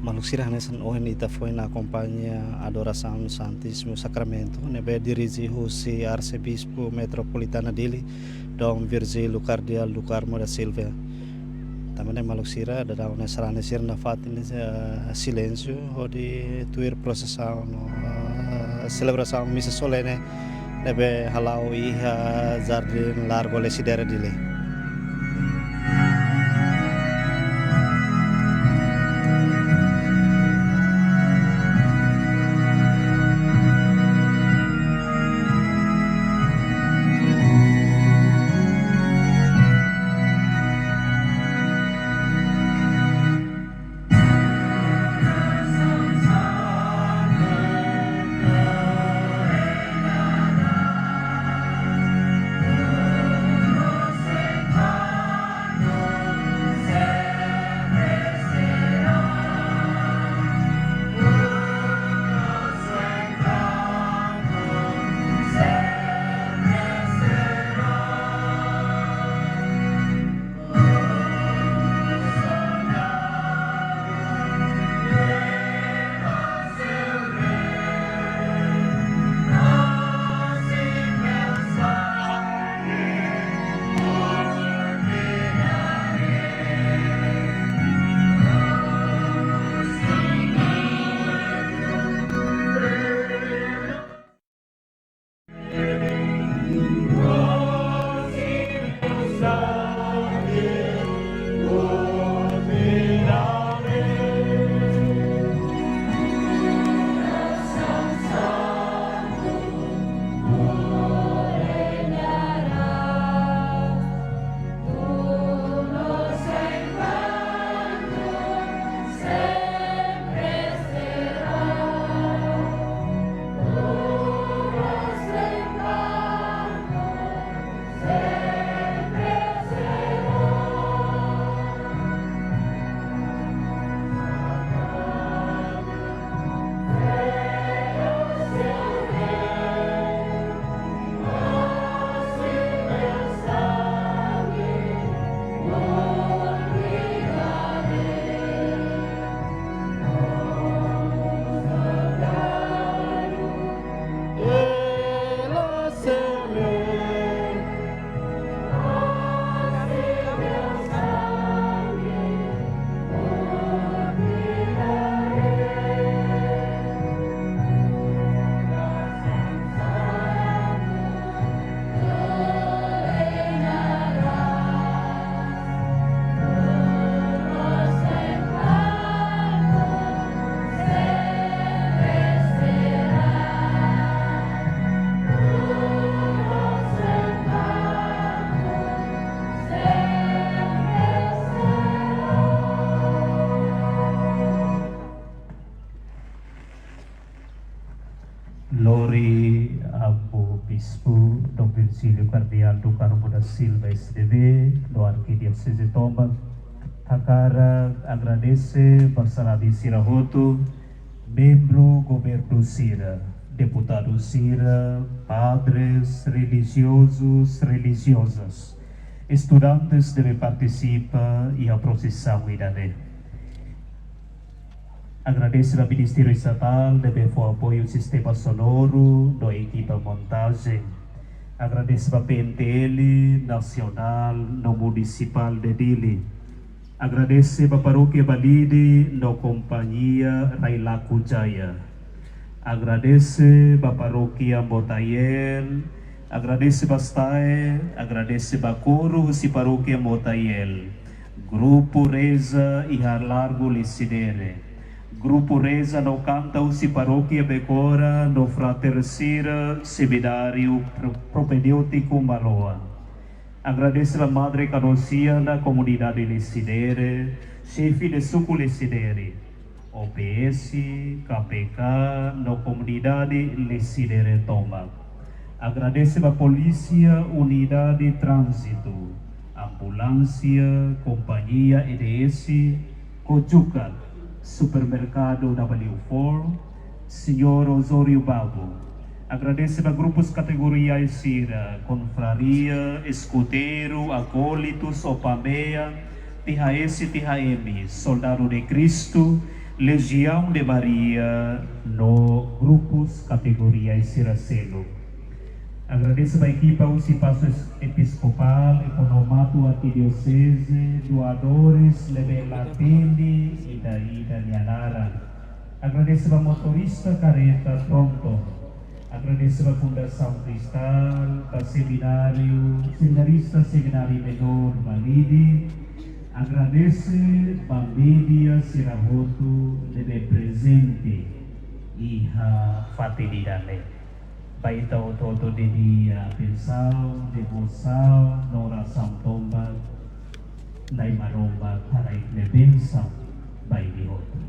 Maluk sira, hanesan ohin ita foin akompaña adorasaun Santíssimo Sacramento ne'ebé dirije husi Arsebispu Metropolitana Dili, Dom Virgílio Cardeal do Carmo da Silva. Tanba ne'e maluk sira, daudaun ne'e sarani sira nafatin, eh, silénsiu hodi tuir prosesaun, eh, selebrasaun misa solene ne'ebé hala'o iha Jardín Largo Lecidere Dili. Ri Amu Bispu Dom Virgílio Kardeál do Carmo da Silva, S D B, no Arkidioseze Tomak, hakarak agradese ba sarani sira hotu, membru governu sira, deputadu sira, padres, relijiozus, relijiozas, estudantes ne'ebé partisipa iha prosisaun ida-ne'e. Agradese ba Ministériu Estatál ne'ebé fó apoiu sistema sonoru no ekipa montajen. Agradese ba P N T L nasionál no munisipál de Dili. Agradese ba Parókia Balide no Kompañia Railaku Jaya. Agradese ba Parókia Mbotael. Agradese ba STAE, agradese ba koru husi Parókia Mbotael. Grupu reza iha Largu Lecidere. Grupu reza no kanta husi Parókia Becora no frater sira Semináriu Pro-, Propedêutiku Maroa. Agradese ba Madre Kanosiana, komunidade Lecidere, xefe de suku Lecidere, O P S, K P K, no komunidade Lecidere tomak. Agradese ba polísia, unidade tránzitu, ambulánsia, kompañia E D S, Kojuka, supermerkadu W four, señór Osório Babo. Agradese ba grupus kategoriais sira, konfraria, eskuteiru, akólitus, OPAMEA, T H S, T H M, Soldadu de Kristu, Lejiaun de Maria, no grupus kategoriais sira seluk. Agradese ba ekipa husi Pasu Es-, Episkopál, Ekonomatu Arkidioseze, doadores ne'ebé la temi ida-idak nia naran. Agradese ba motorista kareta Tronton. Agradese ba Fundasaun Kristál, ba semináriu, seminarista Semináriu Menór Balide. Agradese ba média sira hotu ne'ebé prezente iha fatin ida-ne'e. Ba ita hotu-hotu ne'e nia atensaun, devosaun, no orasaun tomak, Na'i Maromak haraik nia bensaun ba imi hotu.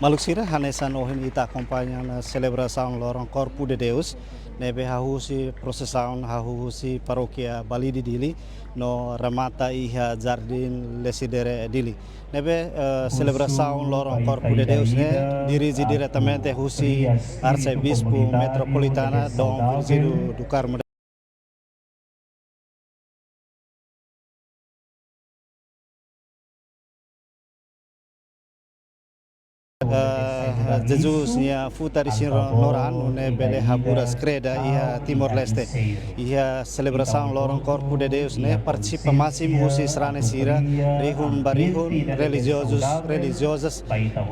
Maluk sira, hanesan ohin ita akompaña ona selebrasaun loron Corpo de Deus, ne'ebé hahú husi prosisaun, hahú husi Parókia Balide Dili, no remata iha Jardín Lecidere Dili. Ne'ebé, eh, selebrasaun loron Corpo de Deus ne'e dirije diretamente husi Arsebispu Metropolitana Dom Virgílio do Carmo. Eh, Jesus nia futar isin-lorokraik, nune'e bele haburas kreda iha Timor-Leste. Iha selebrasaun loron Corpo de Deus ne'e partisipa másimu husi sarani sira, rihun ba rihun, relijiozus, relijiozas,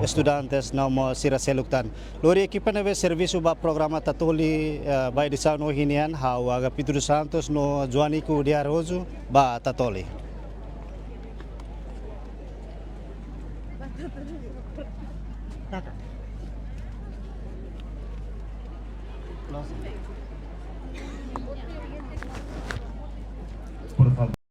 estudantes, no mós sira seluk tan. Lori ekipa ne'ebé servisu ba programa Tatoli, eh, ba edisaun ohin nian, ha'u Agapito dos Santos no Joanico de Araújo ba Tatoli. Por favor.